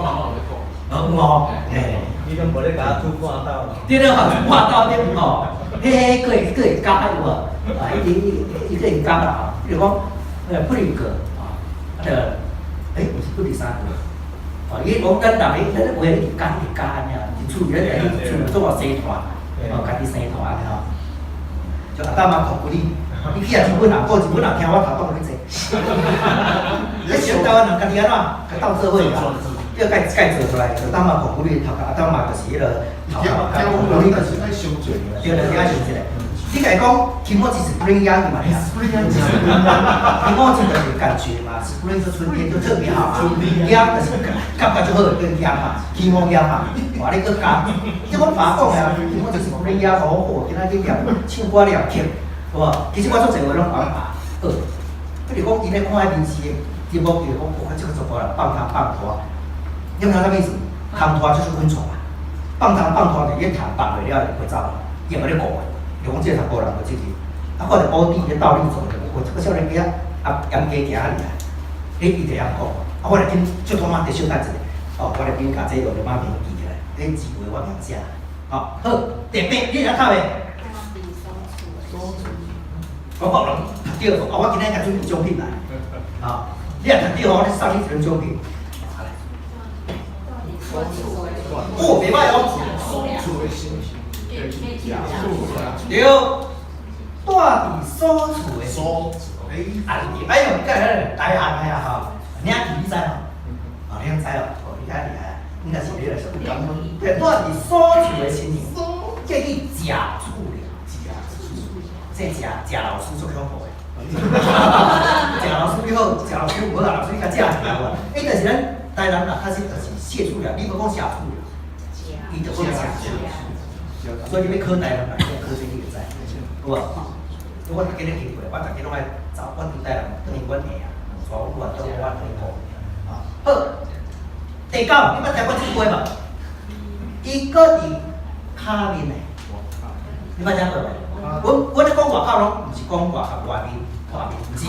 哦，有吼，嘿，你攏無咧共我煮半斗。對對，煮半斗對吼，彼彼閣會閣會加有無？啊，伊伊伊閣會加啦吼，比如講，不離個，啊，就，欸，毋是不離三個，哦，伊講咱逐个，咱話一直加一直加按呢，佇厝咱佇厝總有生團，哦，家己生團按呢吼。就阿達嘛哭你，你去啊日本人講日本人聽我頭講去濟。你想台灣人家己按怎？共鬥做伙啊？你該該做出來，就當嘛哭你頭殼，阿當嘛就是彼個頭殼，哭你就是愛傷濟。對對，愛傷濟。你共伊講，気持ち spring 樣嘛，気持ち就是感覺嘛，spring 是春天就特別好啊，樣就是感覺就好，叫樣嘛，気持樣嘛，哇，你閣加，你阮爸講的啊，気持ち spring 樣好好，今仔去念唱歌念曲，有無？其實我足濟話攏阮爸好，比如講，伊咧看彼電視的節目，比如講，哇，這個查埔人放蟲放拖，你知影啥物意思？蟲拖就是昆蟲啊，放蟲放拖就伊蟲放落了就飛走，伊也無咧顧的。就講這個查埔人無這個，啊，看著寶弟咧鬥你做，哇，這個少年囝啊，嚴加行較厲害，彼伊就曉講，啊，我來緊就他媽得小等一下，哦，我來緊共這用馬面記起來，彼字話我袂曉寫，好，好，第八，你會曉讀袂？我講人讀著，啊，我今仔日準備獎品來，啊，你若讀著吼，你送你一張獎品。哦，袂歹哦。對，住佇所處的所欸，啊，哎喲，你看咱台漢的啊吼，領去你知無？哦，你攏知哦，哦，你較厲害，應該是你來說。對，住佇所處的新娘，叫去食厝了，這食食老師足恐怖的。食老師你好，食老師無啊，老師你共食一下無？欸，但是咱台南人確實就是謝厝了，你無講謝厝了，伊就講食厝。所以你欲考台南人，你考這你就知，有無？我逐家咧經過，我逐家攏愛走，我佇台南轉去阮下啊，帶阮母啊，轉我轉去顧。啊，好，第九，你捌聽過這句話無？伊閣佇跤面的，你捌聽過無？阮阮咧講外口攏毋是講外口外面，外面毋是，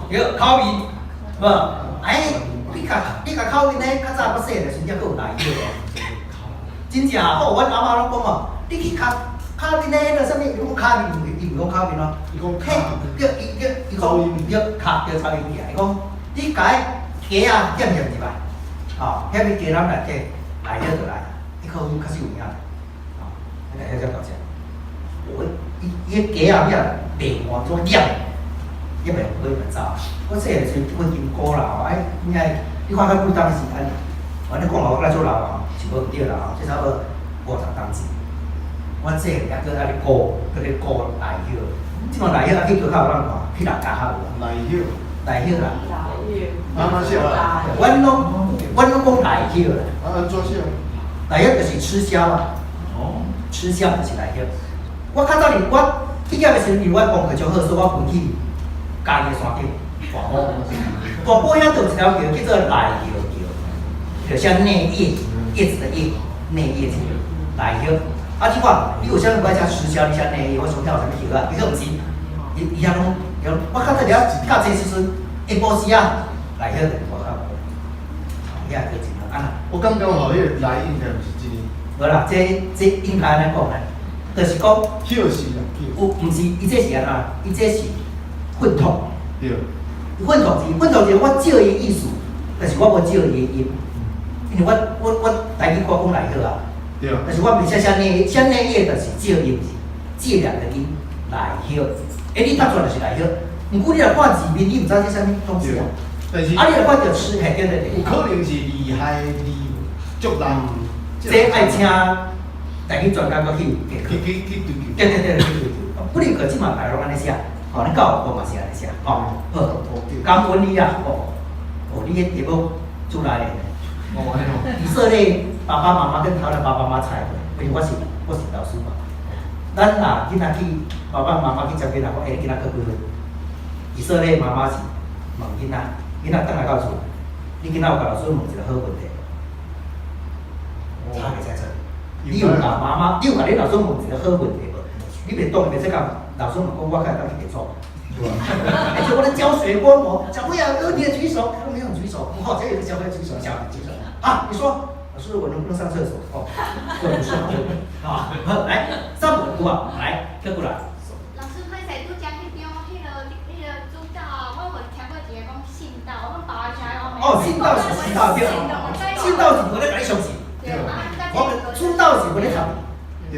對，口面，無？哎，你共口面咧，較早我細漢時陣閣有內藥哦。真正好，阮阿嬤攏講哦，你去跤跤面咧，彼個啥物？伊講跤面，伊毋講跤面哦，伊講嘿，叫伊叫伊講叫跤叫噪音起來，伊講你共彼雞仔餡餡入來，吼，遐物雞籠內底內藥就來，彼口音確實有影，吼，彼個遐遮大隻，我伊伊个雞仔遐白換做餡，餡會會就走。我細漢時陣阮金菇啦吼，哎，你愛你看較幾冬時間，反正講我較早老吼，是無毋對啦吼，這差不多50冬前。阮細漢猶閣愛咧顧，閣咧顧內葉，這馬內葉啊去閣較有人看，去人家較有。內葉，內葉啦。按怎寫？阮攏講內葉啦。啊，按怎寫？內葉就是吃香嘛。哦。吃香就是內葉。我較早伫我畢業的時陣，因為我功課足好，所以我分去嘉義的山頂大埔。大埔遐就有一條橋叫做內葉橋，就寫內葉，葉子的葉，內葉橋，內葉。啊，你看，你有啥物愛寫石橋，你寫內葉，我想遐有啥物橋啊？其實毋是，伊伊遐攏，我較早佇遐教冊時陣，下晡時啊，內葉就外口，遐叫真好。啊，我感覺吼，彼個來應該毋是這個。無啦，這這應該按呢講啦，就是講歇是啦，有毋是，伊這是按怎？伊這是混統。對。混統是混統是我照伊意思，但是我無照伊的音，因為我台語歌講來好啊。對。但是我袂寫寫內寫內葉，就是照音是借兩個音來葉。欸，你讀出來就是來葉，毋過你若看字面，你毋知這啥物東西啊。但是啊，你若看著吃，嘿，對對對。有可能是厲害字足難。這愛請台語專家閣去去去去對對對對對對對，不哩個這馬大攏按呢寫，吼，咱教育部嘛是按呢寫，吼，好，感恩你啊，哦，哦，你彼題目出來的。哦，以色列爸爸媽媽跟台灣爸爸媽媽差過，因為我是老師嘛。咱若囡仔去爸爸媽媽去接囡仔，講欸，你囡仔考幾分？以色列媽媽是問囡仔，囡仔轉來到厝，你囡仔有共老師問一個好問題？差袂使錯。你有共媽媽，你有共恁老師問一個好問題無？你袂當袂使共老師問講，我敢會當去廁所？而且我咧教水過我，小朋友，你也舉手，沒有舉手，好，這有個小朋友舉手，小朋友舉手。啊，你說，老師，我能不能上廁所？哦，這不是好問題啊。好，來，上文讀啊，來，跳過來。老師，歹勢拄則彼張彼個主導，我有聽過一個講信道，我講爸爸聽講。哦，信道是信道對，信道是無咧共你相信。對，我們主導是無咧插。對。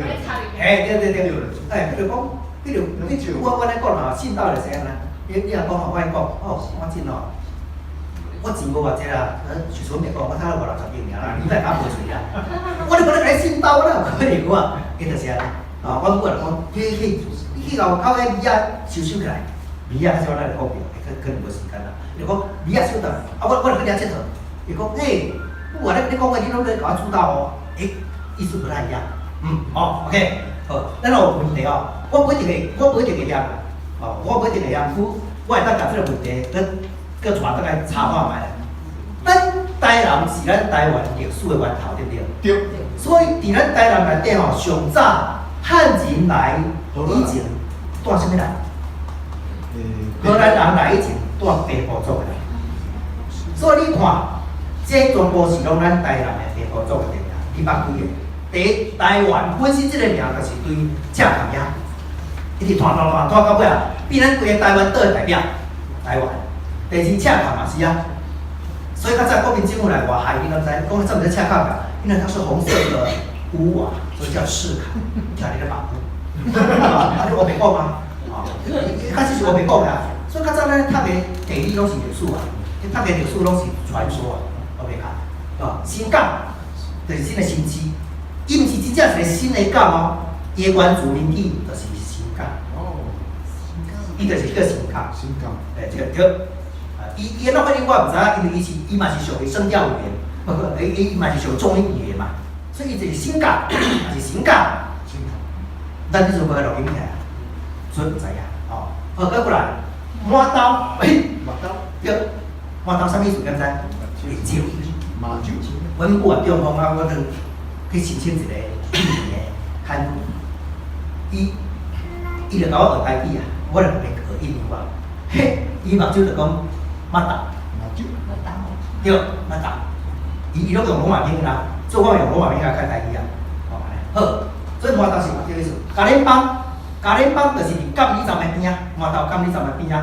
嘿，對對對，哎，比如講，比如你我咧講啦，信道就是按呢，你若講吼，我講，哦，我真哦，我錢無偌濟啦，徐春明講，我睇了五六十億爾啦，你來講無喙啦。我咧無咧共你信道，我哪有可能啊？伊就是按呢，啊，我母就講，去去，你去共我口彼米仔收收起來，米仔較少咱來講著，可能無時間啦。伊就講米仔收轉，啊，我就去遐𨑨迌，伊講，嘿，我咧跟你講話，你攏咧共我主導哦，欸，意思不太一樣，嗯，好，OK，好，咱有問題哦，我不一定會，我不一定會曉，哦，我不一定會曉，毋過我會當共這個問題，閣閣帶轉來查看覓啦。咱台南是咱台灣歷史的源頭，對毋對？對。所以佇咱台南內底吼，上早漢人來以前，帶啥物來？荷蘭人來以前帶平埔族的來。所以你看，這全部是攏咱台南的平埔族的地名，你捌幾个？第一，台灣本身這個名就是對赤崁遐，一直傳傳傳傳到尾啊，變咱規個台灣島的代表，台灣。第二，赤崁嘛是啊，所以較早國民政府來外海，你敢知？講這毋是赤崁啊？因為它是紅色的屋瓦，所以叫赤崁，聽你咧白啊，你烏白講啊？啊，較實是烏白講啊。所以較早咱讀的地理攏是歷史啊，你讀的歷史攏是傳說啊，烏白講。啊，新港就是新的新市，伊毋是真正一個新的港哦，伊的原住民語就是新港。哦。伊就是叫新港。新港。欸，這個對。啊，伊伊那反正我毋知影，因為伊是伊嘛是屬於聲調語言，不過伊伊嘛是屬於中音語言嘛，所以伊就是新港，也是新港。新港。咱這陣無錄音起來，所以毋知影。哦，好，閣過來，滿豆，欸，目豆，對，滿豆啥物意思？敢知？目睭。目睭。阮母啊中風啊，我就去申請一個印尼的看護，伊伊就共我學台語啊，我就袂學印尼話。嘿，伊目睭就講目豆，目睭，對，目豆。伊伊攏用羅馬拼音啦，所以我用羅馬拼音來看台語啊。哦，好，所以滿豆是目睭意思。加連邦，加連邦就是佇監理站的邊仔，滿豆監理站的邊仔。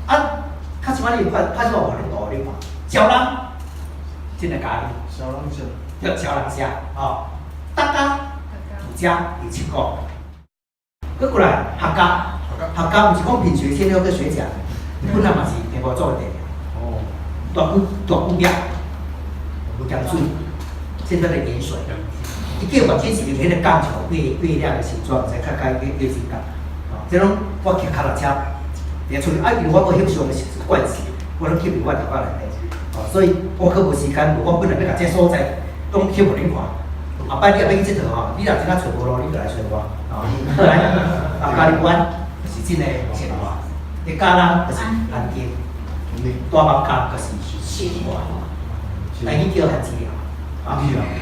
啊，較像你有看，較像有咧圖你看，小人，真個咖喱。小人社。對，小人社，哦，大家，有遮佇七股。閣過來客家，客家毋是講品學兼優個學甲，本來嘛是平埔族的地名。哦。大埔大埔壁，鹹水，現在的鹽水。伊叫原因是因為彼個港像月月亮的形狀，才較較月月之港。哦，這攏我騎跤踏車，佇出去啊，因為我無翕相的慣勢，我攏翕佇我頭殼內底。哦，所以我閣無時間，我本來欲共這所在攏翕予恁看，後擺你若欲去𨑨迌吼，你若真正揣無路，你就來揣我。吼，好來，啊，嘉義灣就是真的善化，你嘉南就是安定，大艋舺就是新化，台語叫番子寮。啊，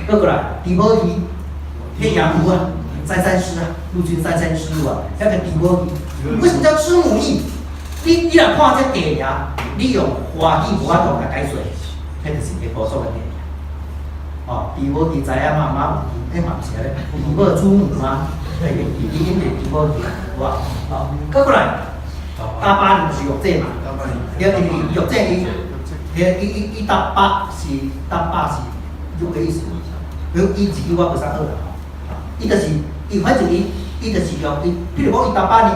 閣過來，豬母魚，天涯湖啊，三山師啊，陸軍三山師啊，遐個豬母魚，為什麼叫知母意？你若看這地名，你用華語無法度共解說，彼就是下埔所的地名。哦，豬母魚知影嘛？媽母魚，欸嘛毋是按呢，豬母祖母嗎？對，伊因為豬母魚，有無？哦，閣過來，大巴就是玉井嘛，對，因為玉井伊，對，伊伊搭巴是搭巴是玉的意思，比如伊自己我無啥好啦，吼，伊就是伊反正伊就是用伊，比如講伊搭巴呢，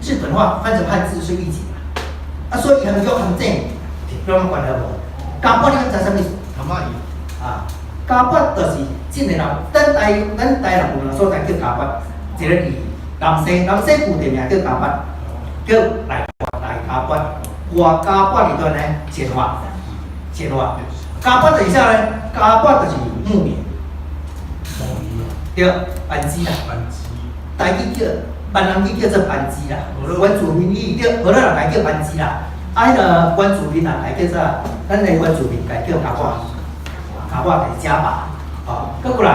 日本話翻成漢字是玉井嘛，啊，所以伊含玉含井，有啥關係無？加八你敢知啥物意思？啊，加八就是這個人，咱台南有兩所在叫加八，一個佇南勢，南勢舊地名叫加八，叫內內加八，外加八佇佗呢？善化，善化。加八就是啥呢？加八就是木棉，對，班枝啦。台語叫閩南語叫做班枝啦，原住民語對，荷蘭人家叫班枝啦。啊，彼个原住民人家叫啥？咱的原住民家叫加八，加八就是加八。哦，閣過來，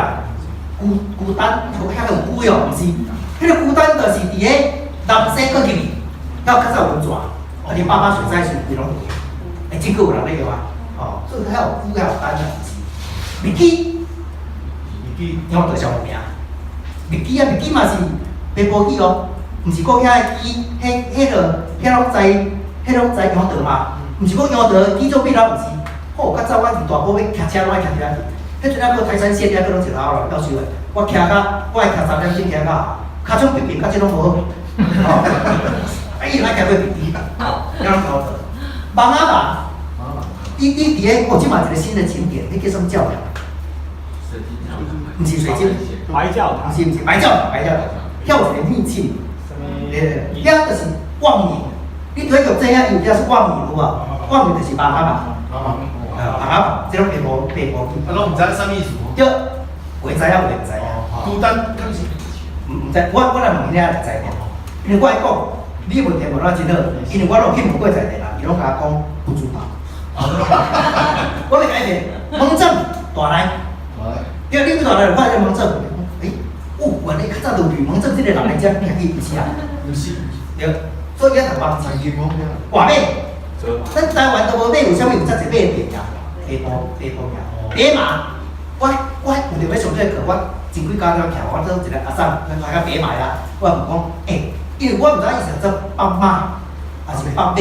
孤孤單，遐個有龜哦，毋是，彼個孤單就是佇咧南勢閣入去，到較早溫泉，啊，恁八八水災時規攏有，欸，這個有人咧用啊，哦，所以遐有龜，遐有單啊，毋是。麥基，麥基，用著上有名。麥基啊，麥基嘛是白埔語哦，毋是講遐個基，彼彼個遐攏知，彼攏知楊德嘛？毋是講楊德基做比咱毋是。好，較早我佇大埔欲騎車，攏愛騎佇遐去。彼陣猶閣台山線遐閣攏一頭啦，到時候我騎到，我愛騎3點鐘騎到，尻槍平平，甲這攏無好。哦，啊，伊愛騎過麥基，遐攏楊德。網仔網，伊佇咧，哦，這嘛一個新的景點，彼叫啥物教堂？毋是水晶，白教堂，毋是毋是白教堂，白教堂，遐有一個秘境，遐就是望明，你推玉井遐有遐是望明有無？望明就是網仔網，啊，網仔網，這攏白埔白埔。啊，攏毋知啥物意思。對，有的知影，有的毋知影。孤單，敢是？毋知，我來問伊爾才知影。因為我愛講，你問題問我真好，因為我攏去問過在地人，伊攏共我講不知道。我欲共伊問，猛正大內。對，你去大內就看這猛正，欸，哦，原來較早就呂蒙正這個人來遮徛去，毋是啊？毋是。對，所以遐讀網殘金外馬，咱台灣都無馬，為啥物有遮濟馬的地名？地埔地埔名，白馬，我有著欲上這個課，我前幾工了徛，我做一個阿嬸，來到白馬遐，我問講，欸，因為我毋知伊是做北馬，還是北馬，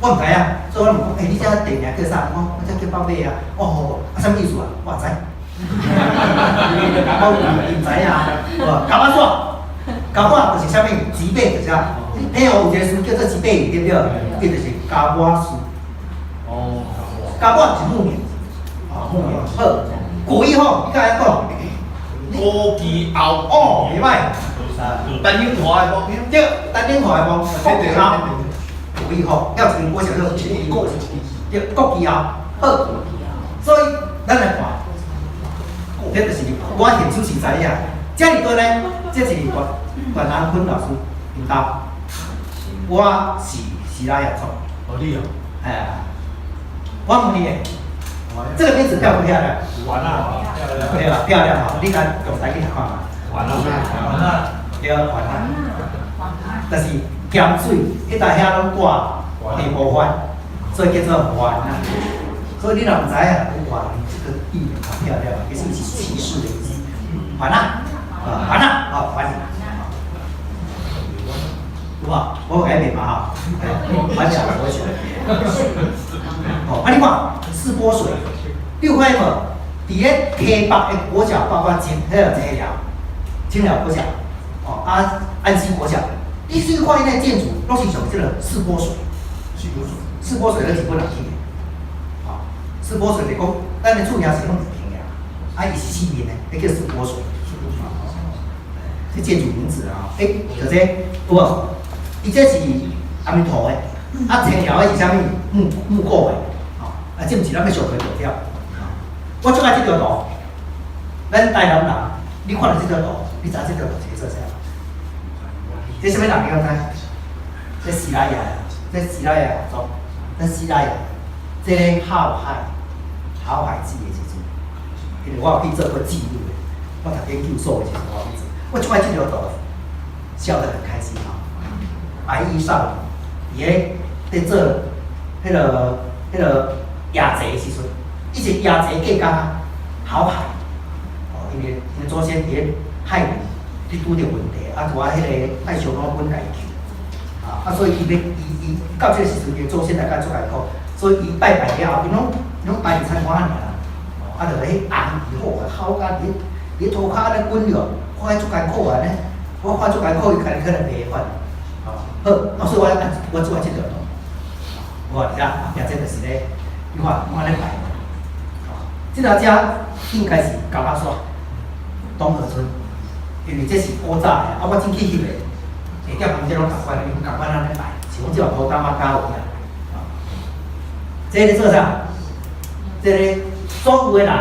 我毋知影，所以我問講，欸，你這地名叫啥？伊講，我這叫北馬啊。哦，啊，啥物意思啊？我毋知。我毋知影，哦，甲我煞，甲我就是啥物？吉貝就是啥？你有一個詞叫做吉貝，對不對？伊就是加我樹。哦，加我就是木棉。哦，木棉。好，國語吼，你敢會講？高基後。哦，袂歹。陳永華的墓。對，陳永華的墓。國旗後。國語吼，還有一個我想說，對，國旗後。好，所以咱來看。這就是我興趣是知影，這爾多呢，這是段段安坤老師𪜶兜，我是西拉雅族。哦，你哦。哎，我問你，這個名字漂不漂亮？完啦，對吧？漂亮吼，你敢用台語讀看嘛？完啦，完啦，對，完啦。但是鹹水，彼搭遐攏掛地埔番，所以叫做環啊。所以你若毋知影，哇，你這個地名好漂亮，其實是歧視的意思。環啊，啊環啊，好環。有無？我有改變嘛吼？環起來，我起來。哦，啊你看四波水，你有看見無？佇咧溪北的國小，包括清彼個清寮、清寮國小，哦啊安溪國小，你注意看伊那建築，攏是上這個四波水。四波水。四波水咧日本人起的。哦，四波水就講，咱的厝爾是攏一平爾，啊伊是四面的，彼叫四波水。這建築名字啊，欸，就這有無？伊這是阿彌陀的，啊清寮的是啥物？木構的，吼，啊這毋是咱欲上課重點。我最愛這張圖，咱台南人，你看著這條圖，你知影這條圖是做啥？這啥物人你敢知？這西拉雅，這西拉雅族，這西拉雅，這个浩海，浩海子的時陣，因為我有去做過記錄的，我讀研究所的時陣，我有去做，我就愛這條圖，笑得很開心吼。白衣少女，佇咧佇做彼个夜祭的時陣，伊是夜祭過工啊，鱟海，哦，因為𪜶祖先佇咧海裡，去拄著問題，啊，拄仔彼个愛燒腦粉共伊救，啊，所以伊欲伊伊到這個時陣，伊祖先來甲足艱苦，所以伊拜拜了後，𪜶攏擺佇餐館爾啦，啊，就彼紅衣好啊，好甲佇塗跤按呢滾著，看足艱苦按呢，我看足艱苦，伊家己可能袂法，吼，好，啊，所以我做這條圖，我佇遐後壁這就是咧，你看我按呢擺，這條遮應該是高仔山東河村，因為這是古早的，啊，我進去翕的，下店房這攏仝款，因仝款按呢擺，是講這個土擔仔加有遐，這咧做啥？這个所有的人，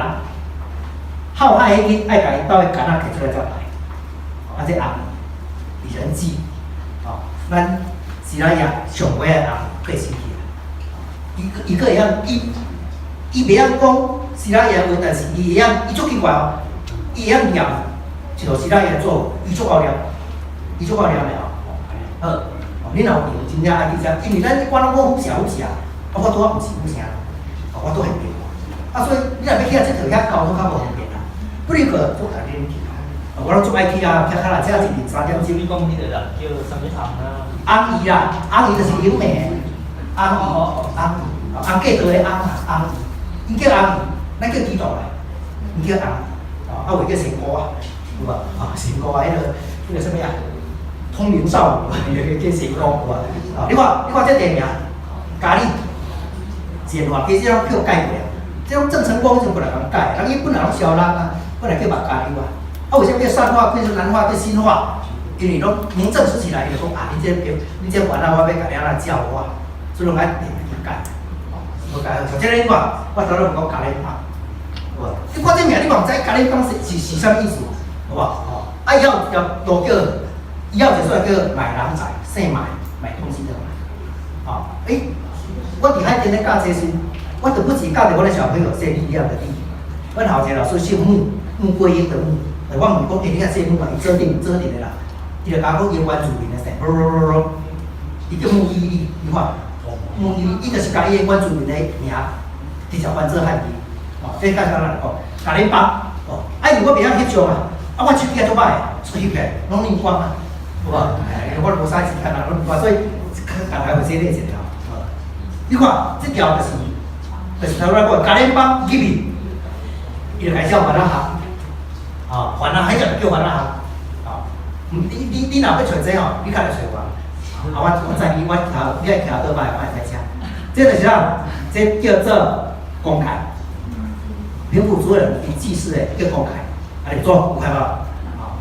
好海彼個愛共𪜶兜的柑仔摕出來才拜，啊，這紅李仁濟，吼，咱是咱也上尾的紅過身去啊，伊伊閣會曉，伊袂曉講西拉雅話，但是伊會曉，伊足奇怪哦，伊會曉念一路西拉雅做，伊足夠念，伊足夠念的哦。好，你若有閒真正愛去遮，因為咱一般攏講府城府城，啊，我拄仔毋是府城，哦，我拄現邊，啊，所以你若欲去遐𨑨迌，遐交通較無方便啦。不如個足逐日去，我攏足愛去啊，較較來遮一日3點鐘。你講彼個人叫啥物紅啊？紅姨啦，紅姨就是英名，紅姨，紅姨，紅過道的紅啊，紅姨，𪜶叫紅姨，咱叫基督啦，𪜶叫紅姨，啊，有的叫仙姑啊，有無？啊，仙姑啊，彼个啥物啊？通靈少女，叫仙姑有無？啊，你看，你看這地名，佳里，善化，其實攏叫改過啊。這種鄭成功就過來共改，人伊本來攏蕭人啊，本來叫目加溜啊。啊，為啥物叫善化變成南化變新化？因為攏明鄭時期來，伊就講啊，你這番仔我欲共你按怎教化，所以攏愛地名去改。無改好，像這个你看，我頭拄講佳里邦，有無？你看這名，你嘛毋知佳里邦是啥物意思，有無？吼，啊，伊還有條路叫，伊還有一個叫買人仔，姓買，買東西的買。吼，欸，我佇海邊咧教這書，我就不時教著我的小朋友說力量的力。阮後一個老師姓穆，穆桂英的穆，我問講，欸，你若姓穆啊？伊做陣做陣的啦，伊就共我講伊原住民的姓，伊叫穆伊利，你看，穆伊利，伊就是共伊的原住民的名直接翻做漢字，哦，這簡單來講，佳里邦，哦，啊，因為我袂曉翕相啊，啊，我手機也足歹，出翕起來攏濾光啊，有無？哎，我無啥時間啊，攏濾光，所以大概會寫咧一條。你看，這條就是頭來講，佳里邦入去，伊就開始番仔學，啊，番仔，彼隻叫番仔學，啊，你若欲揣這吼，你較會揣無？啊，我知你，我徛，你愛徛倒擺，我會使車。這就是啥？這叫做公開。平埔族人伊祭祀的叫公開，啊，你做有看無？好，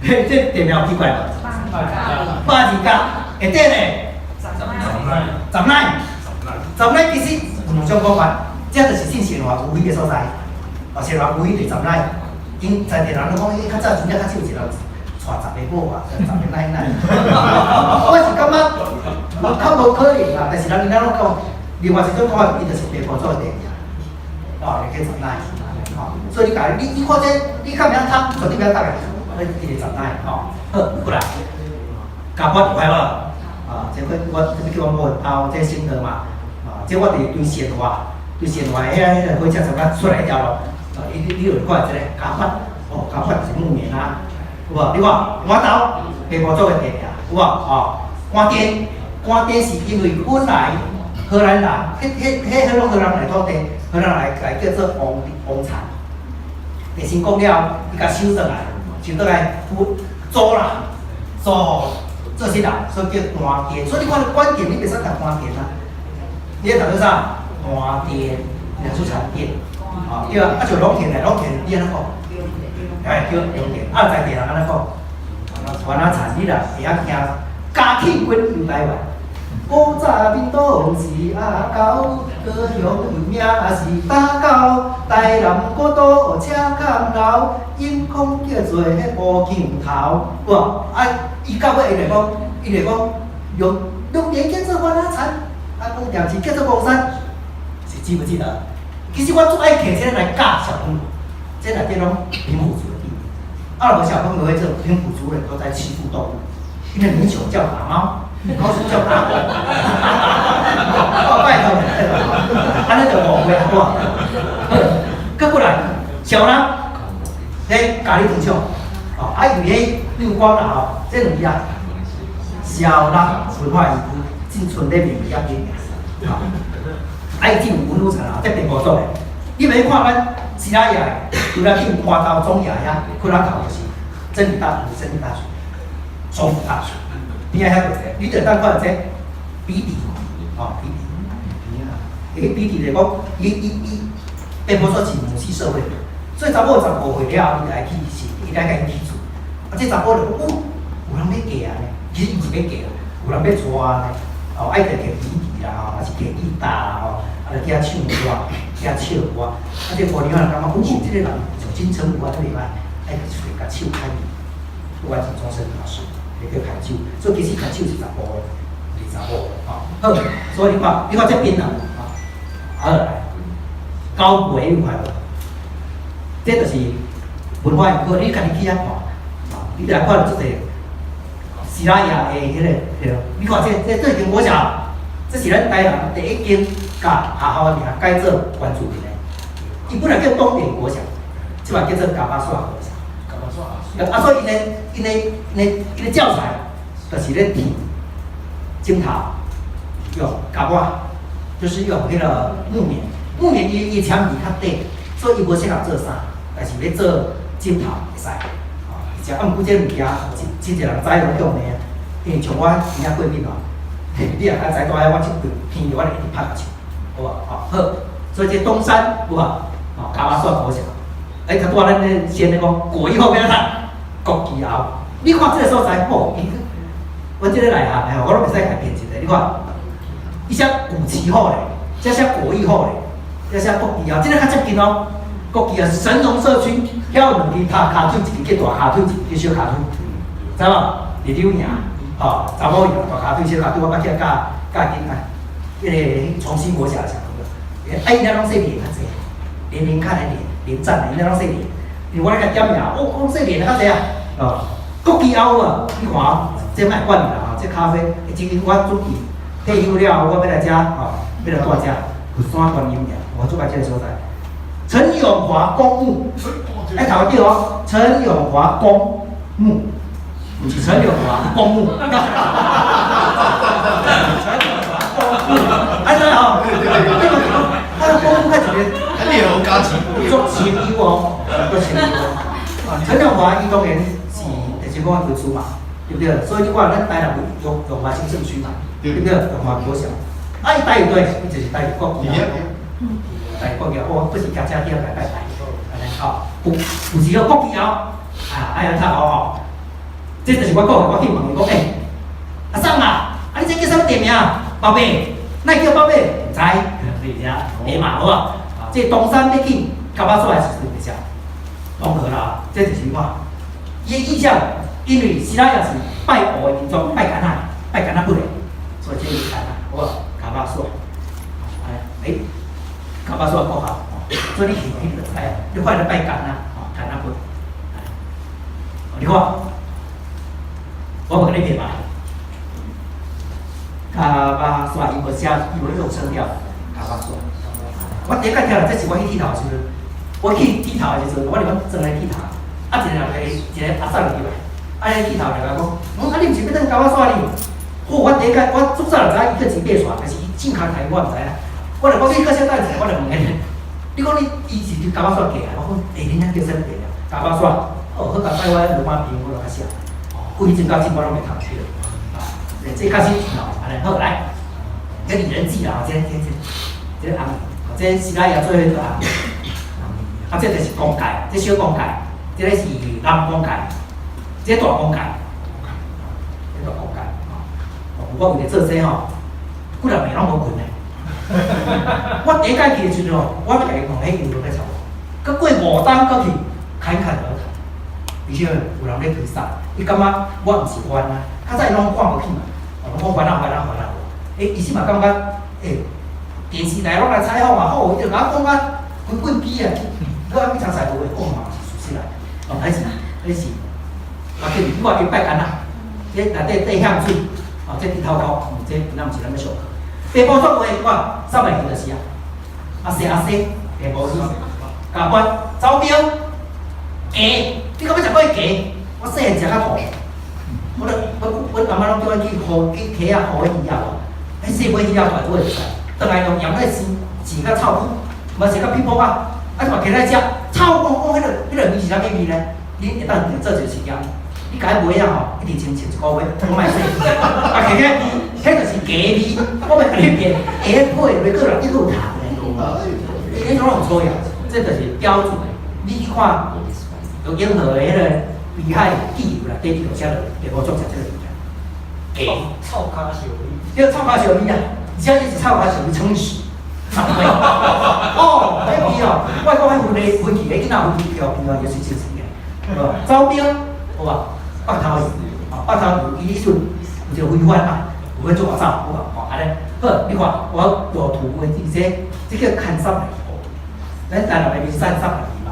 這地名有奇怪無？百二甲下底咧？十奶，十奶其實有兩種講法，這就是進善化有彼个所在，哦，善化有彼就十奶，𪜶在地人攏講，欸，較早真正較少一個人娶10個某啊，10個奶奶。我是感覺較無可能啦，但是人𪜶攏講，另外一種講法，伊就是平埔族的地名，哦，叫十奶，吼，所以你家你看這，你較袂曉讀，絕對袂曉讀的，伊就十奶，吼，好，過來，加法有看無？啊，這個我這個叫我某兜，這新德嘛，啊，這我佇對善化，對善化彼个火車站仔出來一條路，啊，你就看這個加法，哦，加法是木棉啊，有無？你看碗豆，平埔族的地名，有無？哦，關電，關電是因為本來荷蘭人，彼攏荷蘭人的土地，荷蘭人來叫做王王產，地成功了，伊共收轉來，收轉來租啦，租予這些人，所以叫單電。所以你看關電，你袂使讀關電啊，你愛讀做啥？單電，兩處產電，啊對啊，啊像農田咧，農田你按怎講？哎，叫農田，啊在地人按怎講？番仔田，你若會曉聽，嘉慶軍遊台灣，古早屏東是阿狗，高雄有名是打狗，台南古道車崁樓，永康叫做彼烏鏡頭。哇！啊，伊到尾伊就講，伊就講，龍龍年叫做番仔田，啊，講電視叫做岡山，是記不記得？其實我足愛摕這個來教小朋友，這內底攏平埔族的地名。啊，若無小朋友會這平埔族人都在欺負動物，因為民雄叫打貓，高雄叫打狗。哦，拜託，拜託，按呢就誤會啊，對無？好，閣過來，小人，彼咖喱糖廠，哦，啊，因為彼亮光啦吼，這兩字啊，小人文化園區進村咧面遐邊爾，吼，啊，伊進有文物層啊，這邊無做的。你欲看咱西拉雅，除了去花頭總爺遐，昆拉頭就是真理大學、真理大學、首府大學，邊仔遐就這，你就當看這比地，吼，比地，邊啊，伊比地來講，伊伊伊，並無說是母系社會，所以查某15歲了後，伊就愛去是，伊來共伊起厝。啊，這查某就講，哦，有人欲嫁啊呢，其實伊毋是欲嫁啦，有人欲娶呢，哦，愛著摕比地啦，吼，還是摕吉他啦，吼，啊，就去遐唱歌，去遐唱歌。啊，這姑娘就感覺，哦，這個人像金城武啊，這袂歹，愛出來共手牽伊，完成終身大事，會叫牽手。所以其實牽手是查埔的，是查某的，吼。好，所以你看，你看這邊啊，好來，高梅有看無？這就是文化園區，你家己去遐看，你來看這個西拉雅的彼個對，你看這這這間國小，這是咱台南第一間共學校的名改做原住民的。伊本來叫東點國小，這擺叫做嘉巴索國小。嘉巴索啊，所以𪜶的𪜶的𪜶的𪜶的教材，就是咧鐵枕頭用夾板，就是用彼個木棉，木棉伊伊纖維較短，所以伊無適合做衫，但是欲做枕頭會使。而且啊，毋過這個物件，真真濟人知攏用的，因為像我耳仔過敏吼，你若較知蹛遐，我這鼻聽著我就一直拍咳嗽，好無？吼好，所以這東山有無？吼，嘉巴索國小，欸，頭拄仔咱咧先咧講，國一後欲按怎讀？國旗後，你看這個所在，吼，伊，阮這個內行的吼，我攏袂使共騙一個，你看，伊寫古旗號咧，這寫國一號咧，這寫國旗後，這個較接近哦。國旗啊，神農社區，遐有兩支跤跤腿，一支叫大跤腿，一支叫小跤腿，知無？佇柳營，吼，查某營大跤腿、小跤腿，我捌去遐教教囡仔，彼個重新國小的小朋友，啊，𪜶遐攏說連較濟，連連看的連，連戰的，𪜶遐攏說連，因為我咧共點名，哦，攏說連較濟啊，哦，國旗後啊，你看哦，這莫管伊啦吼，這咖啡，這間我準備退休了後，我欲來遮吼，欲來蹛遮，佛山觀音廟，我足愛這個所在。陳永華公墓，哎，頭對哦，陳永華公墓，毋是陳永華公墓。陳永華公墓，哎對哦，他的公墓較一個，啊，你會好加錢，足清幽哦，足清幽哦。陳永華伊當然是就是講軍師嘛，對不對？所以你看咱台南有永華行政區嘛，對不對？永華國小，啊，伊台對，伊就是台國旗。台國旗，我不是騎車去遐來拜拜，按呢吼，有有時個國旗後，啊，愛按讀吼吼，這就是我講的，我去問伊講，欸，阿桑啊，啊你這叫啥物店名？包伯，哪會叫包伯？毋知，你知影？嘛好啊，這東山欲去嘉巴索的時陣就是東河啦，這就是看，伊的意象，因為西拉雅是拜烏的民族，拜柑仔，拜柑仔本的，所以這是柑仔，好無？嘉巴索，哎。嘉巴索國校，所以你去你就知，你看咧拜柑仔，吼，柑仔本，你看，我無共你騙吧？嘉巴索伊無寫，伊無用聲調，嘉巴索。我第一擺聽到這是我去剃頭的時陣，我去剃頭的時陣，我就講轉來剃頭，啊一個人來，一個阿嬸入來，啊彼剃頭就共講，嗯，啊你毋是欲轉嘉巴索哩？好，我第一擺我足早就知影伊叫錢爬山，但是伊正確台語我毋知影。我就講你閣小等一下，我就問伊，你講你伊是佇嘉巴索過來，我講，欸，恁遐叫啥物地啊？嘉巴索，哦，好佳哉，我羅馬朋友我就較熟，規陣到這我攏袂通去了，啊，這較實哦，按呢好來，這李仁濟啦，這這這這紅，這西拉雅做伙做紅，啊，這就是公界，這小公界，這个是南公界，這大公界，這大公界，哦，我為著做這吼，幾若暝攏無睏咧。我第一擺去的時陣吼，我共伊問彼油欲臭無？閣過五冬閣去，侃侃而談。而且有人咧推捒，伊感覺我毋是番啊，較早伊攏看無起嘛，哦，攏講番仔番仔番仔無。欸，伊時嘛感覺，欸，電視台攏來採訪啊，好，伊就共我講啊，規棍機啊，你講去參賽無話講嘛是事實啦。哦，彼是彼是，啊，去你看伊拜干啊，這內底地向水，哦，這豬頭殼，這若毋是咱欲上課。地埔族話，看三萬魚就是啊，阿西阿西，地埔魚，加關走標，雞，你敢欲食過雞？我細漢食較吐，我咧我阮阿媽攏叫阮去河去溪仔河的魚仔無，彼細尾魚仔大尾會使，轉來用鹽來生，生較臭苦，嘛是較皮膚啊，啊嘛起來食，臭講講彼個味是啥物味呢？你會當做一個實驗，你共彼尾仔吼，一直穿穿一個月，攏莫洗，啊，起來彼就是雞味，我欲共你辯，下配落閣人一路談咧，彼種攏有錯呀，這就是標準的。你去看有任何的彼個危害記錄內底就寫落，地埔族食這個物件。雞，臭跤燒味。對，臭跤燒味啊，而且這是臭跤燒味撐死，10倍。哦，彼味哦，我講彼分的分去，彼囡仔分去橋邊哦，也是真實的。走標，有無？北頭啊，北頭有伊彼陣有一個非法啊，有去做偌走，有無？吼，按呢，好，你看我有圖文字這，這叫牽三萬魚，咱台南的名山三萬魚嘛，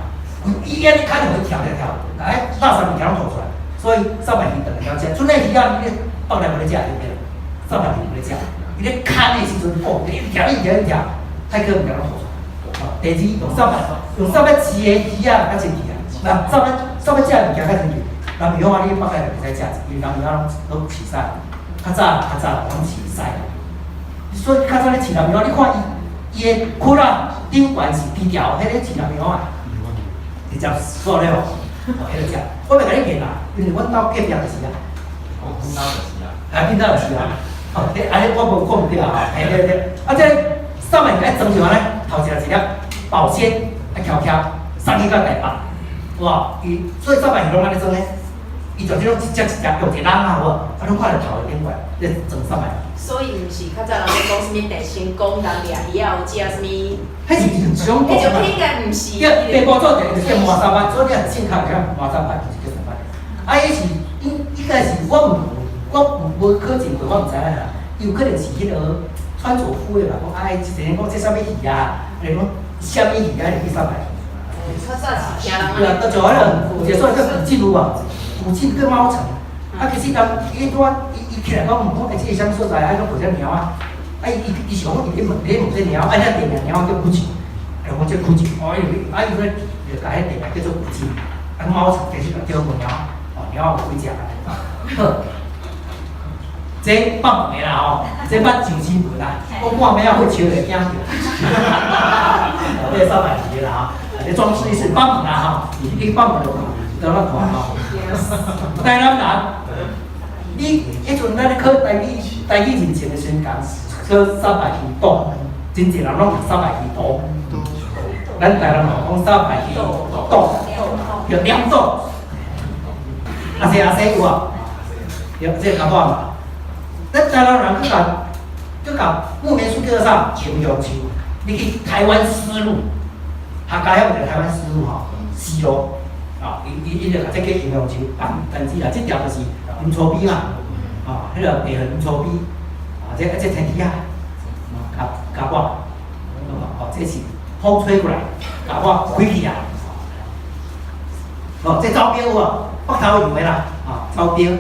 伊按呢牽就會跳跳跳，哎，垃圾物件攏吐出來，所以三文魚當然曉食，賰的魚仔你咧放來無咧食對毋對？三文魚無咧食，伊咧牽的時陣，哦，一直跳一直跳一直跳，太多物件攏吐出來。第二，用啥物用啥物飼的魚仔較清氣啊？那啥物啥物食的物件較清氣？南苗啊，你北海就袂使食，因為南苗攏攏飼屎。較早較早攏飼屎。所以較早咧飼南苗，你看伊伊的窟仔頂懸是低調，彼個飼南苗啊，直接煞了，哦，彼個食。我袂共你騙啦，因為阮兜隔壁就是啊。阮兜就是啊。啊，恁兜就是啊。哦，這按呢我無講毋對啊，嘿對對。啊，這三萬愛裝上按呢，頭前一粒保鮮，啊翹翹，送去到台北，哇！伊所以三文魚攏按呢裝咧，伊就這種一隻一隻用一籠啊，有無？啊，攏看著頭的頂懸咧裝三文魚。所以毋是較早人咧講啥物地仙公人掠魚仔有食啥物？彼是上彼種應該毋是。對，地埔族就叫麻沙班，所以你若正確叫麻沙班，就是叫啥班。啊，伊是應應該是我毋我無考證過，我毋知影啦。伊有可能是彼個穿鑿附會吧，講啊，伊一個講這啥物魚啊，來講啥物魚啊，就叫三文魚。較早是聽人對啊，到最後彼個有一個所在叫古晉有無？古晉叫貓城。啊，其實人伊拄仔伊伊起來講，毋講欸，這個啥物所在，啊，攏無這貓仔。啊，伊伊伊是講佇咧問咧問這貓，啊，遐地名貓叫古晉，啊，講這古晉，哦，伊啊，伊咧就共彼地名叫做古晉。啊，貓城其實就叫個貓，哦，貓有幾隻按呢。好，這北門的啦吼，這捌上新聞啦，我半暝仔會笑會驚著。這三萬魚啦吼，這裝飾是北門啦吼，你北門就看，就來看吼。台南人，你彼陣咱咧考台語台語認證的時陣，考三白魚肚，真濟人攏讀三白魚肚。咱台南人講三白魚肚，叫兩種。阿西阿西有無？對，這個較好嘛。咱台南人閣共閣共木棉樹叫做啥？青香樹。你去台灣絲路，客家遐有一個台灣絲路吼，絲路。啊，伊伊伊就共這叫青香樹，但但是啦，這條就是林厝邊嘛，啊，彼個地林厝邊，啊，這這天氣啊，共共我，哦，這是風吹過來，共我開去啊。哦，這招標有無？北頭用的啦，啊，招標，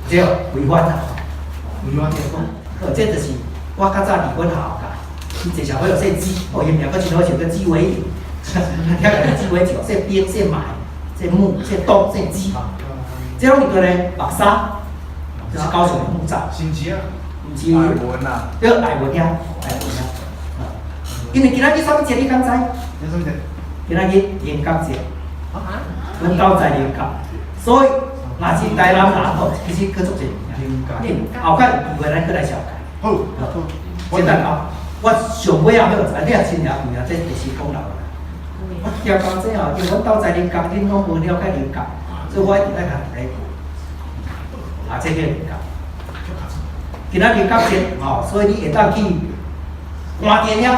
這違反啦，違反就講，哦，這就是我較早佇阮學校教，伊一個小朋友姓紀，哦，伊名閣真好笑，叫紀維勇，聽起來紀維勇，姓丁，姓馬，姓木，姓東，姓紀，這攏是佗咧？木柵，這是高雄的木柵。是毋是啊？毋是。愛文啊。對，愛文遐，愛文遐。因為今仔日啥物節你敢知？啥物節？今仔日靈覺節。阮兜在靈覺，所以若是台南人吼，其實閣足濟物件。你後蓋有機會咱閣來紹介。好，好。簡單講，我上尾仔好，你也真爾有影，這就是講老啦。我聽講這吼，因為阮兜在靈覺，恁攏無了解靈覺，所以我一直愛共大家講。啊，這叫靈覺。今仔日較熱吼，所以你會當去官田遐，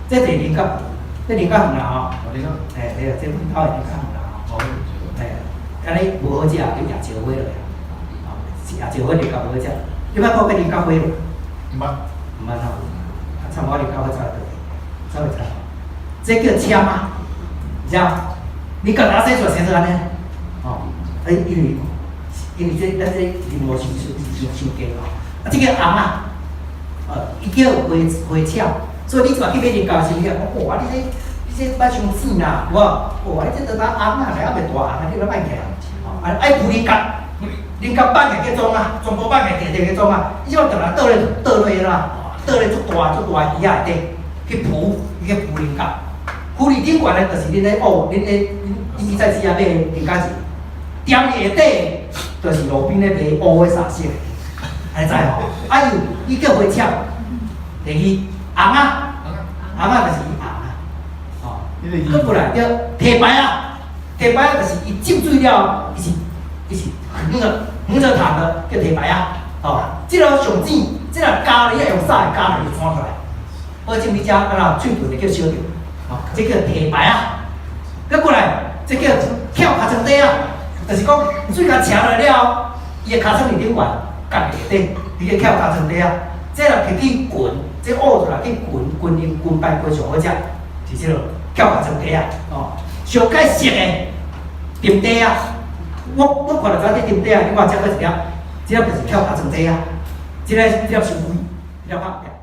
這就是菱角，這菱角園啦吼。你講。嘿，對，這阮兜的菱角園啦吼。嘿，按呢無好食，你野石花落，吼，野石花菱角無好食。你捌看過菱角花無？毋捌。毋捌吼，啊，參我菱角花走來倒去，走會知。這叫簽啊，知影？你敢若生出來生做按呢？吼，啊，因為這咱這林木傷傷傷傷低吼，啊，這叫紅啊，伊叫花花俏，所以你這擺去買菱角時，你講，哇，你這擺傷淺啦，有無？哇，你這都當紅啊，來猶袂大紅啊，你都擺起來，吼，啊，愛浮菱角，菱角放起叫裝啊，全部放起定定去裝啊，你這擺倒來倒咧倒落去啦，倒咧足大足大魚仔內底去浮，伊叫浮菱角。浮佇頂懸的，就是恁咧哦，恁咧恁去菜市仔買菱角子，踮佇下底，就是路邊咧賣烏的沙色，按呢知吼？啊，伊叫花俏。第二，紅啊，紅啊就是伊紅啊，吼。閣過來叫提牌啊，提牌啊就是伊浸水了，伊是橫著躺的，叫提牌啊，吼。這個上淺，這個加咧用啥加咧就散出來，保證你食敢若喙唇會叫燒著，吼，這叫提牌啊。閣過來，這叫翹尻川底啊，就是講水共斜落了後，伊的尻川佇頂懸，佇下底，伊叫翹尻川底啊。這若摕去滾，這挖出來去滾，滾龍滾排骨上好食，是這個翹尻川底啊，哦，上蓋熟的沉底啊，我看著知這沉底啊，你看這閣一粒，這粒就是翹尻川底啊，這個這粒傷貴，這粒拍。